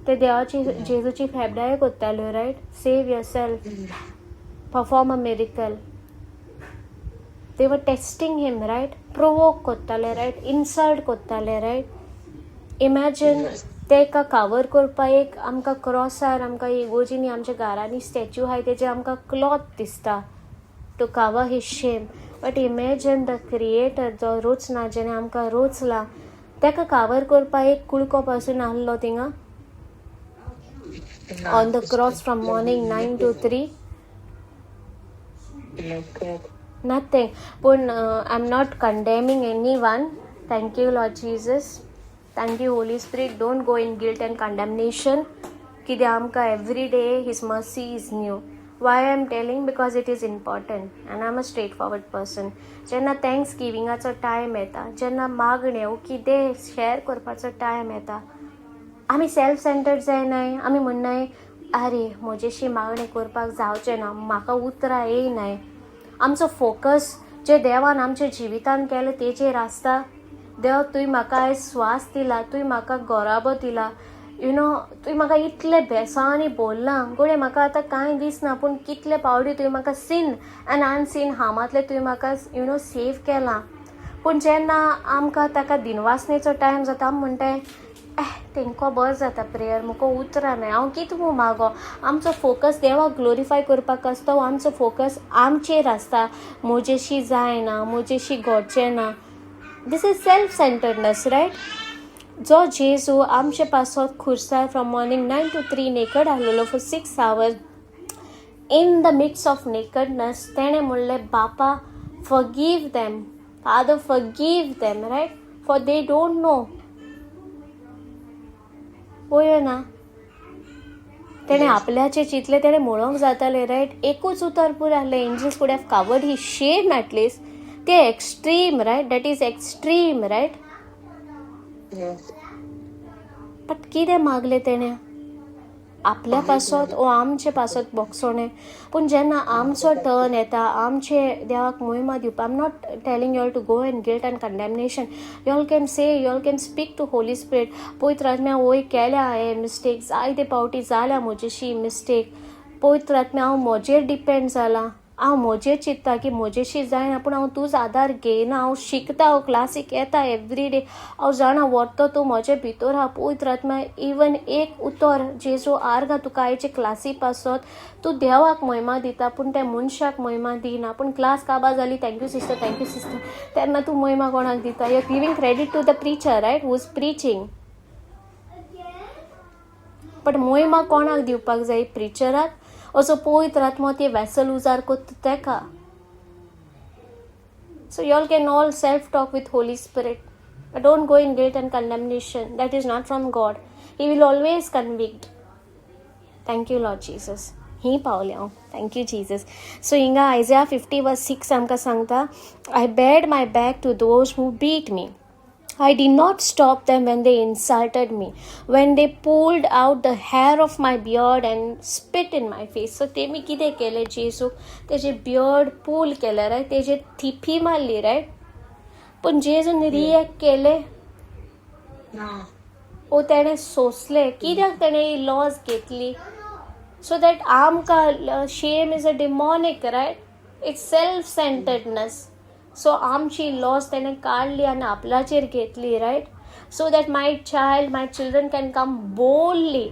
ते देवाची जेजूची फेबडाय कोत्ताल्यो, right? Save yourself, perform a miracle. They were testing him, right? Provoke कोत्ताले, रायट? इन्सल्ट कोत्ताले, रायट? इमॅजिन, तेका कावर करपा एक आमकां क्रॉसार, आमकां इगोर्जीनी, आमच्या घरांनी स्टॅच्यू आहाय, तेजे आमकां क्लॉथ दिसता to cover his shame. But imagine the creator, जो रोचना, जेणे आमकां रोचला, ताका कावर करपा एक कुडको पासून आहलो थिंगा on the cross from morning 9 to 3. Nothing. पूण I am not condemning anyone. Thank you, Lord Jesus. Thank you, Holy Spirit. Don't go in guilt and condemnation. कित्याक आमकां every day his mercy is new. Why I am telling? Because it is important and I am a straightforward person. जेन्ना thanks गिविंगाचो टायम येता, जेन्ना मागण्यो कितें शेअर करपाचो टायम येता, आमी सेल्फ सेंटर्ड जायनाय. आमी म्हणनाय, आरे, म्हजेशी मागणें करपाक जावचें ना, म्हाका उतरां येयनाय. आमचो फोकस जे देवान आमच्या जिवितान केलें तेजेर आसता. देव, तुवें म्हाका आयज स्वास दिला, तुवें म्हाका गोराबो दिला, you know तुवें म्हाका इतले बेसांनी भरलां. घडये म्हाका आतां कांय दिसना, पूण कितले पावटी तुवें म्हाका सीन आनी अनसीन हार्मांतले तुवें म्हाका you know save केलां. पूण जेन्ना आमकां ताका दिनवासनेचो टायम जाता, आमी म्हणटाय, एह, तेंको बरो जाता प्रेयर, मुको उतरां नाय, हांव कितें म्हूण मागो? आमचो फोकस देवाक ग्लोरिफाय करपाक आसता, आमचो फोकस आमचेर आसता. म्हजेशी जायना, म्हजेशी घडचें ना. This is self centeredness, right? जो जेजू आमचे पासत खुर्सार from morning 9 to 3 naked आहलेलो for 6 hours, in the midst of nakedness तेणें म्हणलें, बापा, forgive them. Father, forgive them, right? For they don't know. पळय ना, तेणें आपल्याचें चिंतलें. तेणें म्हणोंक जातालें, रायट? एकूच उतर पुरो आहलें. Angels could have covered his shame at least. ते extreme, right? That is extreme, right? Yes. But कितें मागलें तेणें? आपल्या पासत ओ आमचे पासत बोगसोणें. पूण जेन्ना आमचो टर्न येता आमचे देवाक मोहिमा दिवपा, I'm not telling y'all to go in guilt and condemnation. Y'all can say, y'all can speak to Holy Spirit. पवित्र आत्म्या, वय केल्या हांवें मिस्टेक, जायते पावटी जाल्या म्हजेशी मिस्टेक. पवित्र आत्म्या, हांव म्हजेर डिपेंड जाला, हांव म्हजेर चिंत्ता की म्हजेशी जायना, पूण हांव तुजो आदार घेयना. हांव शिकता, हांव क्लासीक येता एवरी डे, हांव जाणा व्हरतो तूं म्हजे भितर आहा. पवित्र आत्म्या, इवन एक उतर जेजू आर्गां तुका आयचे क्लासी पासत, तूं देवाक महिमा दिता पूण त्या मनशाक महिमा दिना. पूण क्लास काबार जाली, "Thank you, sister, thank you, sister," तेन्ना तूं महिमा कोणाक दिता? You are giving credit to the preacher, right, who is preaching. But महिमा कोणाक दिवपाक जाय? प्रिचराक असो पवित्र आत्मो ते वेसल उजार कोत्ता तेका? So y'all can all self talk with Holy Spirit. But don't go in guilt and condemnation. That is not from God. He will always convict. Thank you, Lord Jesus. ही पावले हांव. Thank you, Jesus. सो हिंगा आयजया 50 वर्स 6 आमकां सांगता, I bared my back to those who beat me. I did not stop them when they insulted me, when they pulled out the hair of my beard and spit in my face. So तेमी कितें केलें जेजूक? तेजे बियर्ड पूल केले, रायट? तेजे थिपी मारली, रायट? पूण जेजून रिएक्ट केलें? ना. ओ तेणें सोंसलें. कित्याक तेणें ही लॉस घेतली? सो that आमकां, shame is a demonic, right? It's self centeredness. So आमची लॉस तेणें काडली आनी आपल्याचेर घेतली, right? So that my child, my children can come boldly.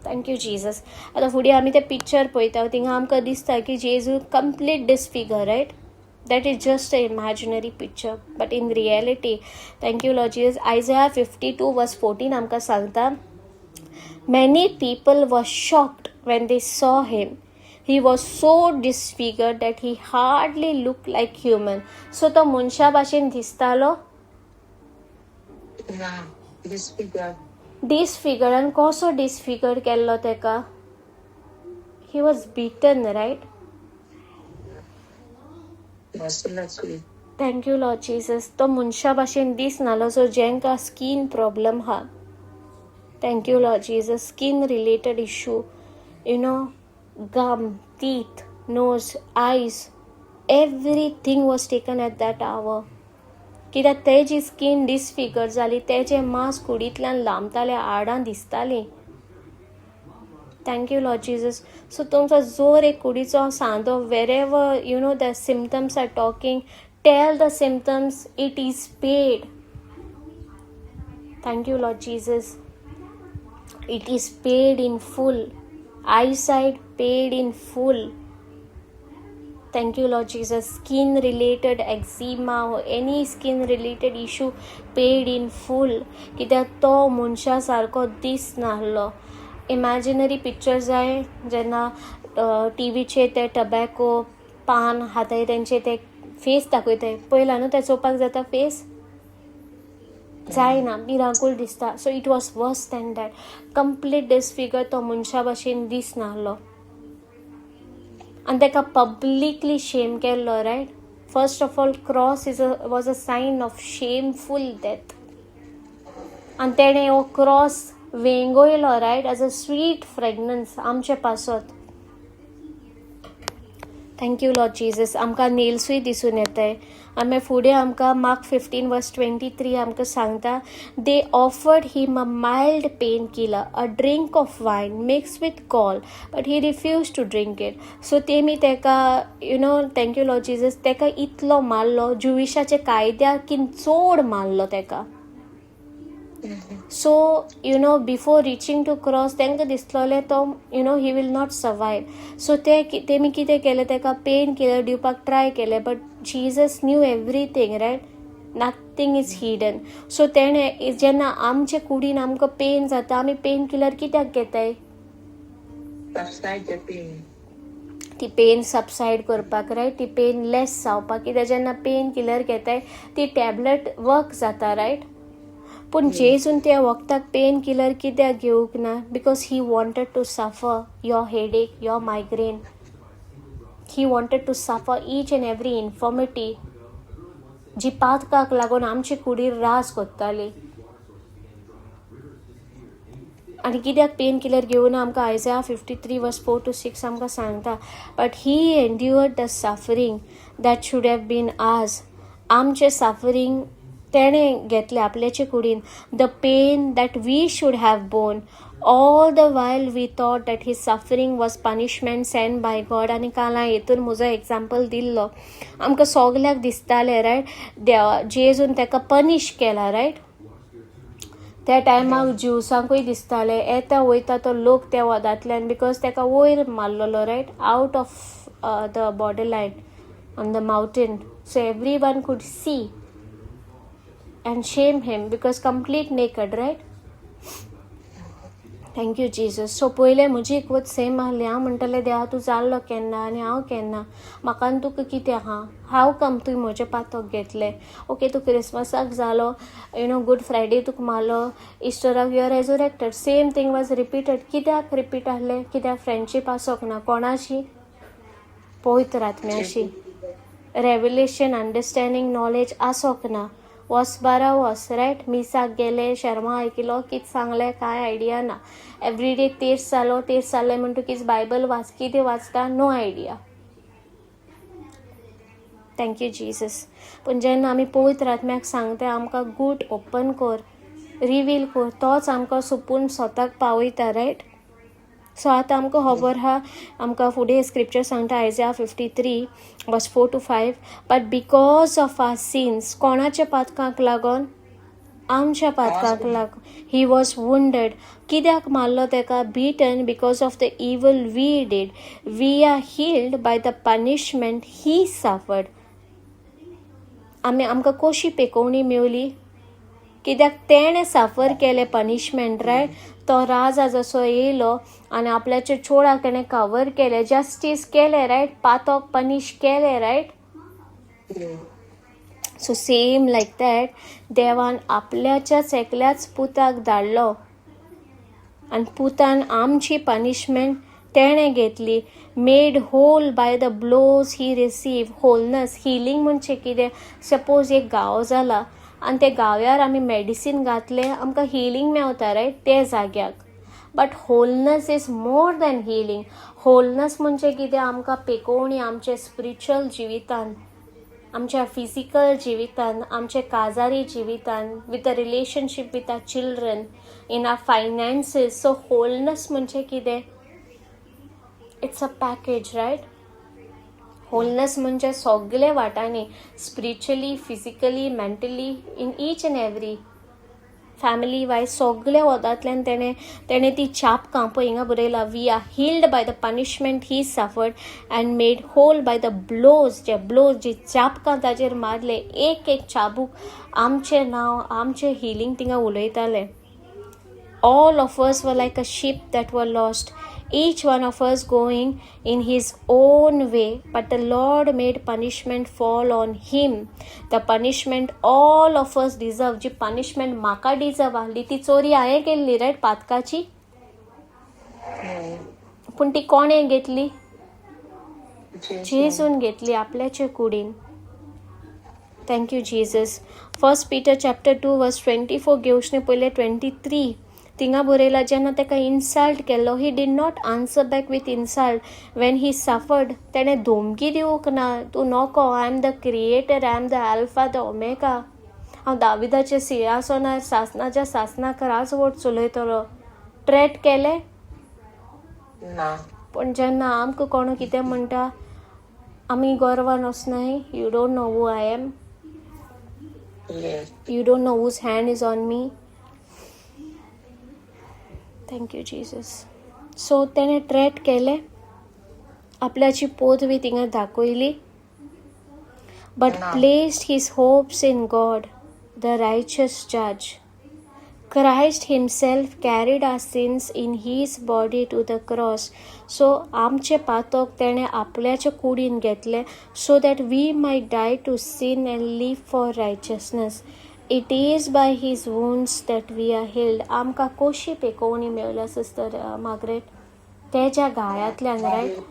Thank you, Jesus. आतां फुडें आमी तें पिक्चर पळयता, थिंगा आमकां दिसता की जेजू complete disfigure, right? That is just a imaginary picture, but in reality, thank you, Lord Jesus, Isaiah 52 verse 14 आमकां सांगता, many people were shocked when they saw him. He was so disfigured that he hardly looked like human. So तो मनशा भाशेन दिसतालो? ना, डिसफिगर. डिसफिगर. आनी कसो डिसफिगर केल्लो तेका? He was beaten, right? Mercilessly. Thank you, Lord Jesus. तो मनशा भाशेन दिसनालो. सो जेंका स्कीन प्रॉब्लम हा, thank you, Lord Jesus, skin related issue, gum, teeth, nose, eyes, everything was taken at that hour. कित्याक तेजी स्कीन डिसफिगर जाली, तेजे मांस कुडींतल्यान लांबताले, हाडां दिसतालीं. Thank you, Lord Jesus. So तुमचो जोर एक कुडीचो सांदो, wherever the symptoms are talking, tell the symptoms, it is paid. Thank you, Lord Jesus. It is paid in full. Eyesight paid in full. Thank you, Lord Jesus. Skin related eczema or any skin related issue paid in full. कित्याक तो मनशा सारको दीस नासलो. इमॅजिनरी पिक्चर जाय, जेन्ना टिवीचेर ते टबॅको पान खाताय, तेंचे ते फेस दाखयताय, पयला न्हू, ते चोवपाक जाता फेस जायना, भिरांकूळ दिसता. So it was worse than that, complete disfigure. तो मनशा भशेन दीस नासलो आनी ताका पब्लिकली शेम केल्लो, right? First of all, cross is a was a sign of shameful death. आनी तेणें हो cross वेंगयलो, right, as a sweet fragrance आमचे पासत. Thank you, Lord Jesus. आमकां नेल्सूय दिसून येताय. आनी मागीर फुडें आमकां Mark 15 verse 23 आमकां सांगता, they offered him a mild pain killer, a drink of wine mixed with gall, but he refused to drink it. So तेमी ताका, thank you, Lord Jesus, ताका इतलो मारलो, जुविशाच्या कायद्याकीन चड मारलो ताका. So before reaching to cross, तांकां दिसलोलें तो he will not survive. So ते तेमी कितें केलें, ताका पेन किलर दिवपाक ट्राय केलें, but Jesus knew everything, right? Nothing is hidden. So तेणें जेन्ना आमचे कुडीन आमकां पेन जाता, आमी पेन किलर कित्याक घेताय? Subside the pain. ती पेन सबसायड करपाक, रायट? ती पेन लेस जावपाक. कित्याक जेन्ना पेन किलर घेताय, ती टॅबलेट वर्क जाता, रायट? पूण जेजून त्या वखदाक पेन किलर कित्याक घेवंक ना? Because he wanted to suffer your headache, your migraine. He wanted to suffer each and every infirmity जी पातकाक लागून आमचे कुडीर राज कोत्ताली. आनी कित्याक पेन किलर घेवन, आमकां Isaiah 53 verse 4 to 6 आमकां सांगता, but he endured the suffering that should have been ours. आमचें सफरींग तेणें घेतलें आपल्याचे कुडीन. The pain that we should have borne. All the while we thought that his suffering was punishment sent by God. आनी काल हांवें हेतून म्हजो एग्जाम्पल दिल्लो. आमकां सगल्याक दिसतालें, रायट, देवा जेजून ताका पनीश केला, रायट? त्या टायमाक ज्युसांकूय दिसतालें, येता वयता तो लोक त्या वदांतल्यान, because ताका वयर मारलेलो, right, out of the border line on the mountain, so everyone could see and shame him because complete naked, right? Thank you, Jesus. So पयलें म्हजी एकवत सेम आहली. हांव म्हणटलें, देवा, तूं जाल्लो केन्ना आनी हांव केन्ना? म्हाका आनी तुका कितें आहा? हाव कम तुवें म्हजें पातक घेतलें? ओके, तूं क्रिसमसाक जालो, गुड फ्रायडे तुका मारलो, इस्टराक you are resurrected. Same thing was repeated. कित्याक रिपीट आहलें? कित्याक फ्रेंडशीप आसोक ना. कोणाशी? पवित्र आत्म्याशी. रेवलेशन, अंडरस्टँडींग, नॉलेज आसोक ना. वोस बारा वोस, रायट? मिसाक गेले, शेर्मांव आयकिलो, कितें सांगलें कांय आयडिया ना. एवरीडे तेर्स जालो, तेर्स जालें म्हणटकीच बायबल वाच. कितें वाचता? No idea. Thank you, Jesus. पूण जेन्ना आमी पवित्र आत्म्याक सांगता, आमकां गूट ओपन कर, रिवील कर, तोच आमकां सुपून स्वताक पावयता, रायट? सो आतां आमकां खबर आहा, आमकां फुडें स्क्रिप्चर सांगता, Isaiah 53 verse 4 to 5, but because of our sins, कोणाच्या पातकांक लागून? आमच्या पातकांक लागून, he was wounded. कित्याक मारलो ताका? Beaten because of the evil we did. We are healed by the punishment he suffered. आमी आमकां कशी पेकोवणी मेवली? कित्याक तेणें साफर केलें पनिशमेंट, रायट? तो राजा जसो येयलो आनी आपल्याच्या चोडाक तेणें कवर केलें, जस्टीस केलें, रायट? पातोक पनीश केलें, right? So same like that, देवान आपल्याच्याच एकल्याच पुताक धाडलो आनी पुतान आमची पनिशमेंट तेणें घेतली. Made whole by the blows he received. Wholeness, healing म्हणजे कितें? सपोज एक घावो जाला आनी त्या घाव्यार आमी मेडिसीन घातलें, आमकां हिलींग मेवता, रायट, ते जाग्याक. But wholeness is more than healing. Wholeness म्हणजे कितें? आमकां पेकोवणी आमचे स्पिरिच्युअल जिवितान. आमच्या फिजिकल जिवितान, आमच्या काजारी जिवितान, with a relationship with our children, in our finances. So wholeness म्हणजे कितें? It's a package, right? Wholeness म्हणजे सगळे वाटांनी, spiritually, physically, mentally, in each and every family wise, सगल्या वदांतल्यान तेणें ती चापकां पळय हिंगा बरयला, we are healed by the punishment he suffered and made whole by the blows. J blows, जी चापकां ताजेर मारले, एक एक चाबूक आमचें नांव, आमचें हिलींग थिंगा उलयतालें. All of us were like a sheep that were lost, each one of us going in his own way. But the Lord made punishment fall on him, the punishment all of us deserve. Ji punishment म्हाका डिजर्व आहली, ती चोरी हांवें केल्ली, रायट, पातकाची. पूण ती कोणें घेतली? जेजून घेतली आपल्याचे कुडीन. Thank you, Jesus. First Peter chapter 2 verse 24 घेवचे पयलें 23, थिंगा बरयला, जेन्ना ताका इन्सल्ट केल्लो, he did not answer back with insult. When he suffered, तेणें धमकी दिवंक ना, तूं नको, I am the creator, I am the Alpha, the Omega, हांव दाविदाच्या सिंहासनार सासनाच्या सासनाक राजवट चलयतलो. ट्रेट केलें? ना. पण जेन्ना आमकां कोण कितें म्हणटा, आमी गर्वान वचनाय. You don't know who I am. You don't know whose hand is on me. Thank you, Jesus. So तेणें ट्रेट केलें, आपल्याची पोदवी थिंगा दाखयली, but ना. Placed his hopes in God, the righteous judge. Christ himself carried our sins in his body to the cross. So आमचे पातक तेणें आपल्याच्या कुडीन घेतले, so that we might die to sin and live for righteousness. It is by his wounds that we are healed. आमकां कशी पेकोवणी मेवल्या, सिस्टर मार्गरेट? तेज्या घायांतल्यान, right?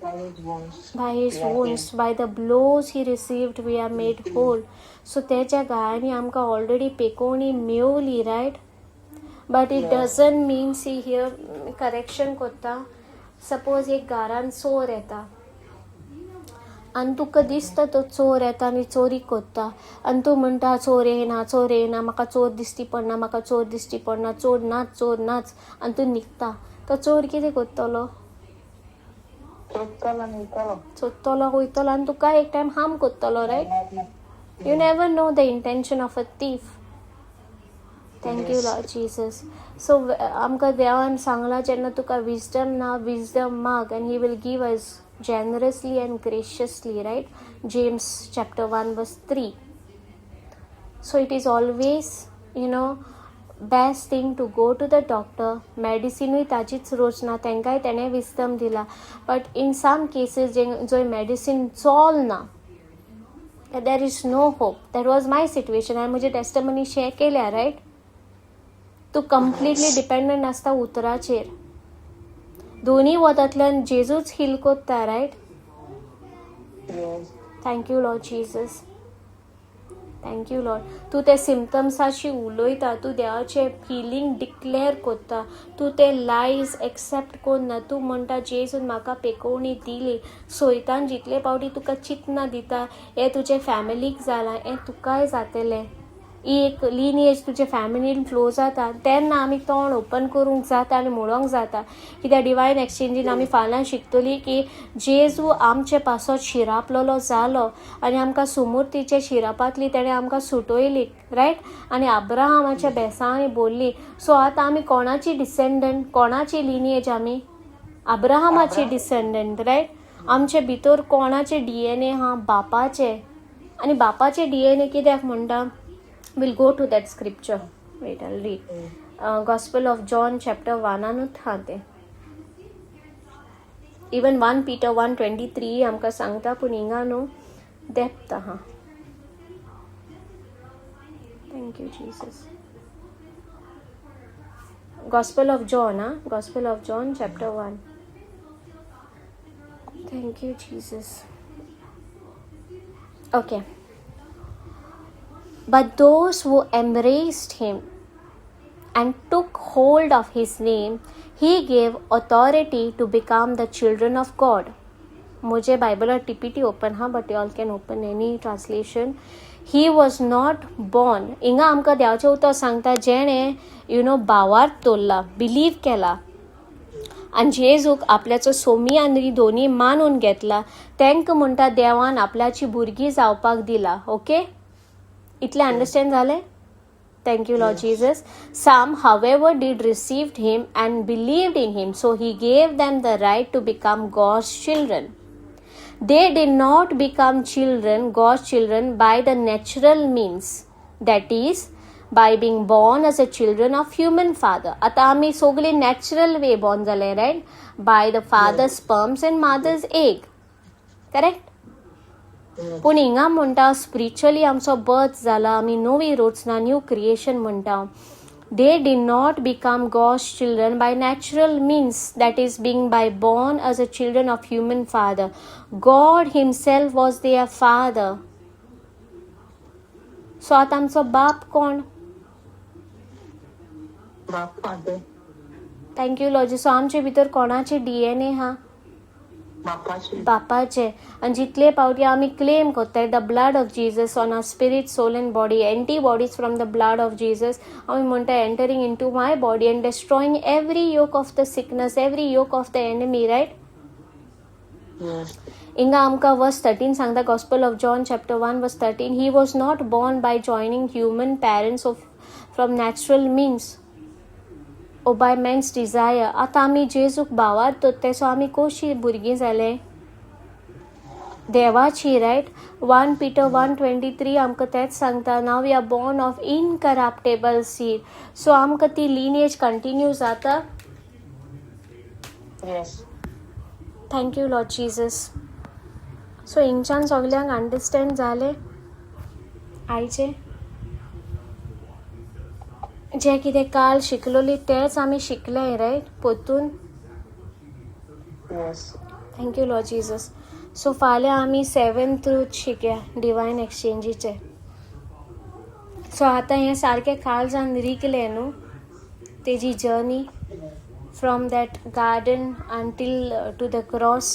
By his wounds. By his We are wounds, by the blows he received, we are made whole. So तेच्या घायांनी आमकां ऑलरेडी पेकोवणी मेवली, right? But it doesn't mean, see here, correction कोत्ता. सपोज एक घरान चोर येता आनी तुका दिसता तो चोर येता आनी चोरी कोत्ता आनी तूं म्हणटा, चोर येना, चोर येना, म्हाका चोर दिश्टी पडना, म्हाका चोर दिश्टी पडना, चोर नाच, चोर नाच, आनी तूं न्हिदता. तो चोर कितें करतलो? सोदतलो आनी वयतलो. सोदतलो, वयतलो आनी तुका एक टायम हार्म करतलो, right? You never know the intention of a thief. Thank you, Lord Jesus. So आमकां देवान सांगलां, जेन्ना तुका विजडम ना, विजडम माग and he will give us generously and graciously, right? James chapter 1 verse 3. So it is always best thing to go to the doctor. मेडिसिनूय ताजीच रोज ना, तांकांय तेणें विजडम दिला. बट इन सम केसीस जे जंय मेडिसीन चोल ना, there is no hope. That was my situation. हांवें म्हजी टेस्टमनी शेअर केल्या, रायट? तूं कंप्लिटली डिपेंडंट आसता उतराचेर. दोनी वतांतल्यान जेजूच हील कोत्ता, right? Yes. Thank you, Lord Jesus. Thank you, Lord. तूं ते सिमटम्साशी उलयता, तूं देवाचें हिलींग डिक्लेअर कोत्ता, तूं ते लायज एक्सेप्ट कोन्ना. तूं म्हणटा, जेजून म्हाका पेकोवणी दिली. सैतान जितले फावटी तुका चिंतना दिता, हें तुजे फॅमिलीक जालां, हें तुकाय जातलें, ही एक लिनिएज तुजे फॅमिलीन फ्लो जाता, तेन्ना आमी तोंड ओपन करूंक जाता आनी म्हणोंक जाता, कित्याक डिवायन एक्सचेंजीन आमी फाल्यां शिकतली की जेजू आमचे पासत शिरापलेलो जालो आनी आमकां सुमुर्तीच्या शिरापांतली तेणें आमकां सुटयली, रायट? आनी अब्राहमाच्या बेसांनी बोल्ली. सो आतां आमी कोणाची डिसेंडंट, कोणाची लिनिएज आमी? अब्राहमाची डिसेंडंट, रायट? आमचे भितर कोणाचे डीएनए हा? बापाचे. आनी बापाचे डीएनए कित्याक म्हणटा? We'll go to that scripture. Wait, I'll read. Gospel of John chapter 1 आनूच हा तें. Even 1 Peter 1:23 आमकां सांगता, पूण हिंगा न्हू डेप्थ आहा. Thank you, Jesus. Gospel of John, ah, Gospel of John chapter 1. Thank you, Jesus. Okay. But those who embraced him and took hold of his name, he gave authority to become the children of God. म्हजे बायबलार टीपीटी ओपन हा, but you all can open any translation. He was not born. हिंगा आमकां देवाचें उतर सांगता, जेणें भावार्थ दवरला, बिलीव केला आनी जेजूक आपल्याचो सोमी आनी दोनी मानून घेतला, तांकां म्हणटा देवान आपल्याची भुरगीं जावपाक दिला. ओके, इतलें अंडरस्टँड जालें? Thank you, Lord Jesus. Some, however, did received him and believed in him, so he gave them the right to become God's children. They did not become children, God's children, by the natural means, that is, by being born as a children of human father. आता आमी सगळे नॅचरल वे बॉर्न जाले, right? By the father sperms and mother's egg, correct? पूण हिंगा म्हणटा स्पिरिच्युअली आमचो बर्थ जाला, आमी नवी रचना, न्यू क्रिएशन म्हणटा. They did not become God's children by natural means, that is, being by born as a children of human father. God himself was their father. So आतां आमचो बाप कोण? बाप father. Thank you Lord. So आमचे भितर कोणाचे डीएनए हा? बापाचे. बापाचे. आनी जितले पावटी आमी क्लेम करताय the blood of Jesus on our spirit, soul and body, antibodies from the blood of Jesus, आमी म्हणटा entering into my body and destroying every yoke of the sickness, every yoke of the enemy, right? Yes. हिंगा आमकां वर्स 13 सांगता, Gospel of John chapter 1 verse 13, he was not born by joining human parents of from natural means or by man's desire. आतां आमी जेजूक भावार्थ दवरताय, सो आमी कशी भुरगीं जाले देवाची, right? 1 Peter 1:23 आमकां तेंच सांगता, now we are born of incorruptible seed. So आमकां ती लिनेज कंटिन्यू जाता. Yes. Thank you, Lord Jesus. So हिंगच्यान सगल्यांक अंडरस्टँड जालें आयचें जें कितें काल शिकलोली तेंच आमी शिकले, रायट, परतून? Yes. Thank you, Lord Jesus. So फाल्यां आमी सेवन ट्रूथ शिकया डिवायन एक्सचेंजीचे. सो आतां हें सारकें काळजान रिगलें न्हू, तेजी journey from that garden until to the cross.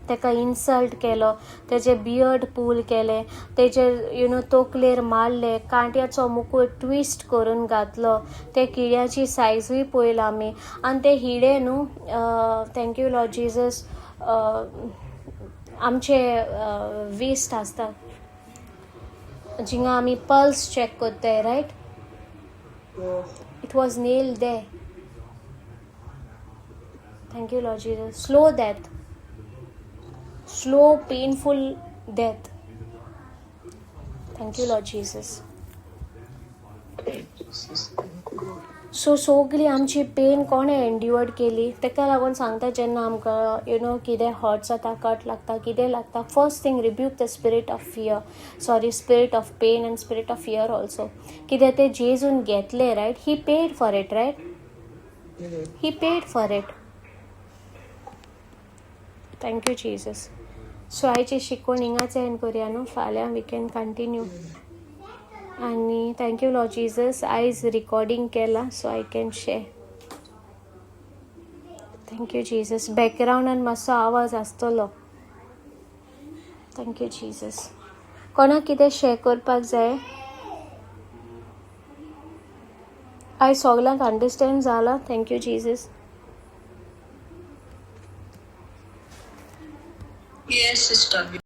ताका इन्सल्ट केलो, तेजे बियर्ड पूल केले, तेजे तोकलेर मारले, कांट्याचो मुकूट ट्विस्ट करून घातलो, ते किड्याची सायजूय पळयला आमी आनी ते हिडे न्हू. Thank you Lord Jesus. आमचे वेस्ट आसता जिंगा आमी पल्स चॅक करताय, right? Yes. It was nailed there. Thank you, Lord Jesus. Slow death. Slow, painful death. Thank you, Lord Jesus. Thank you, sister. Thank you, Lord. So सगली आमची पेन कोणें एन्ड्युअर्ड केली? ताका लागून सांगता, जेन्ना आमकां कितें हर्ट जाता, कट लागता, कितें लागता, first thing, rebuke the spirit of fear, sorry, spirit of pain and spirit of fear also. कितें तें जेजून घेतलें, right? He paid for it, right? He paid for it. Thank you, Jesus. So आयची शिकवण हिंगाच एंड करुया न्हू, फाल्यां we can continue. आनी thank you Lord Jesus, आयज रिकॉर्डिंग केलां so I can share. Thank you, Jesus. बॅकग्रावंडान मातसो आवाज आसतलो. Thank you Jesus. कोणाक कितें शेअर करपाक जाय? आयज सगल्यांक अंडरस्टँड जाला? Thank you, Jesus. Yes, sister.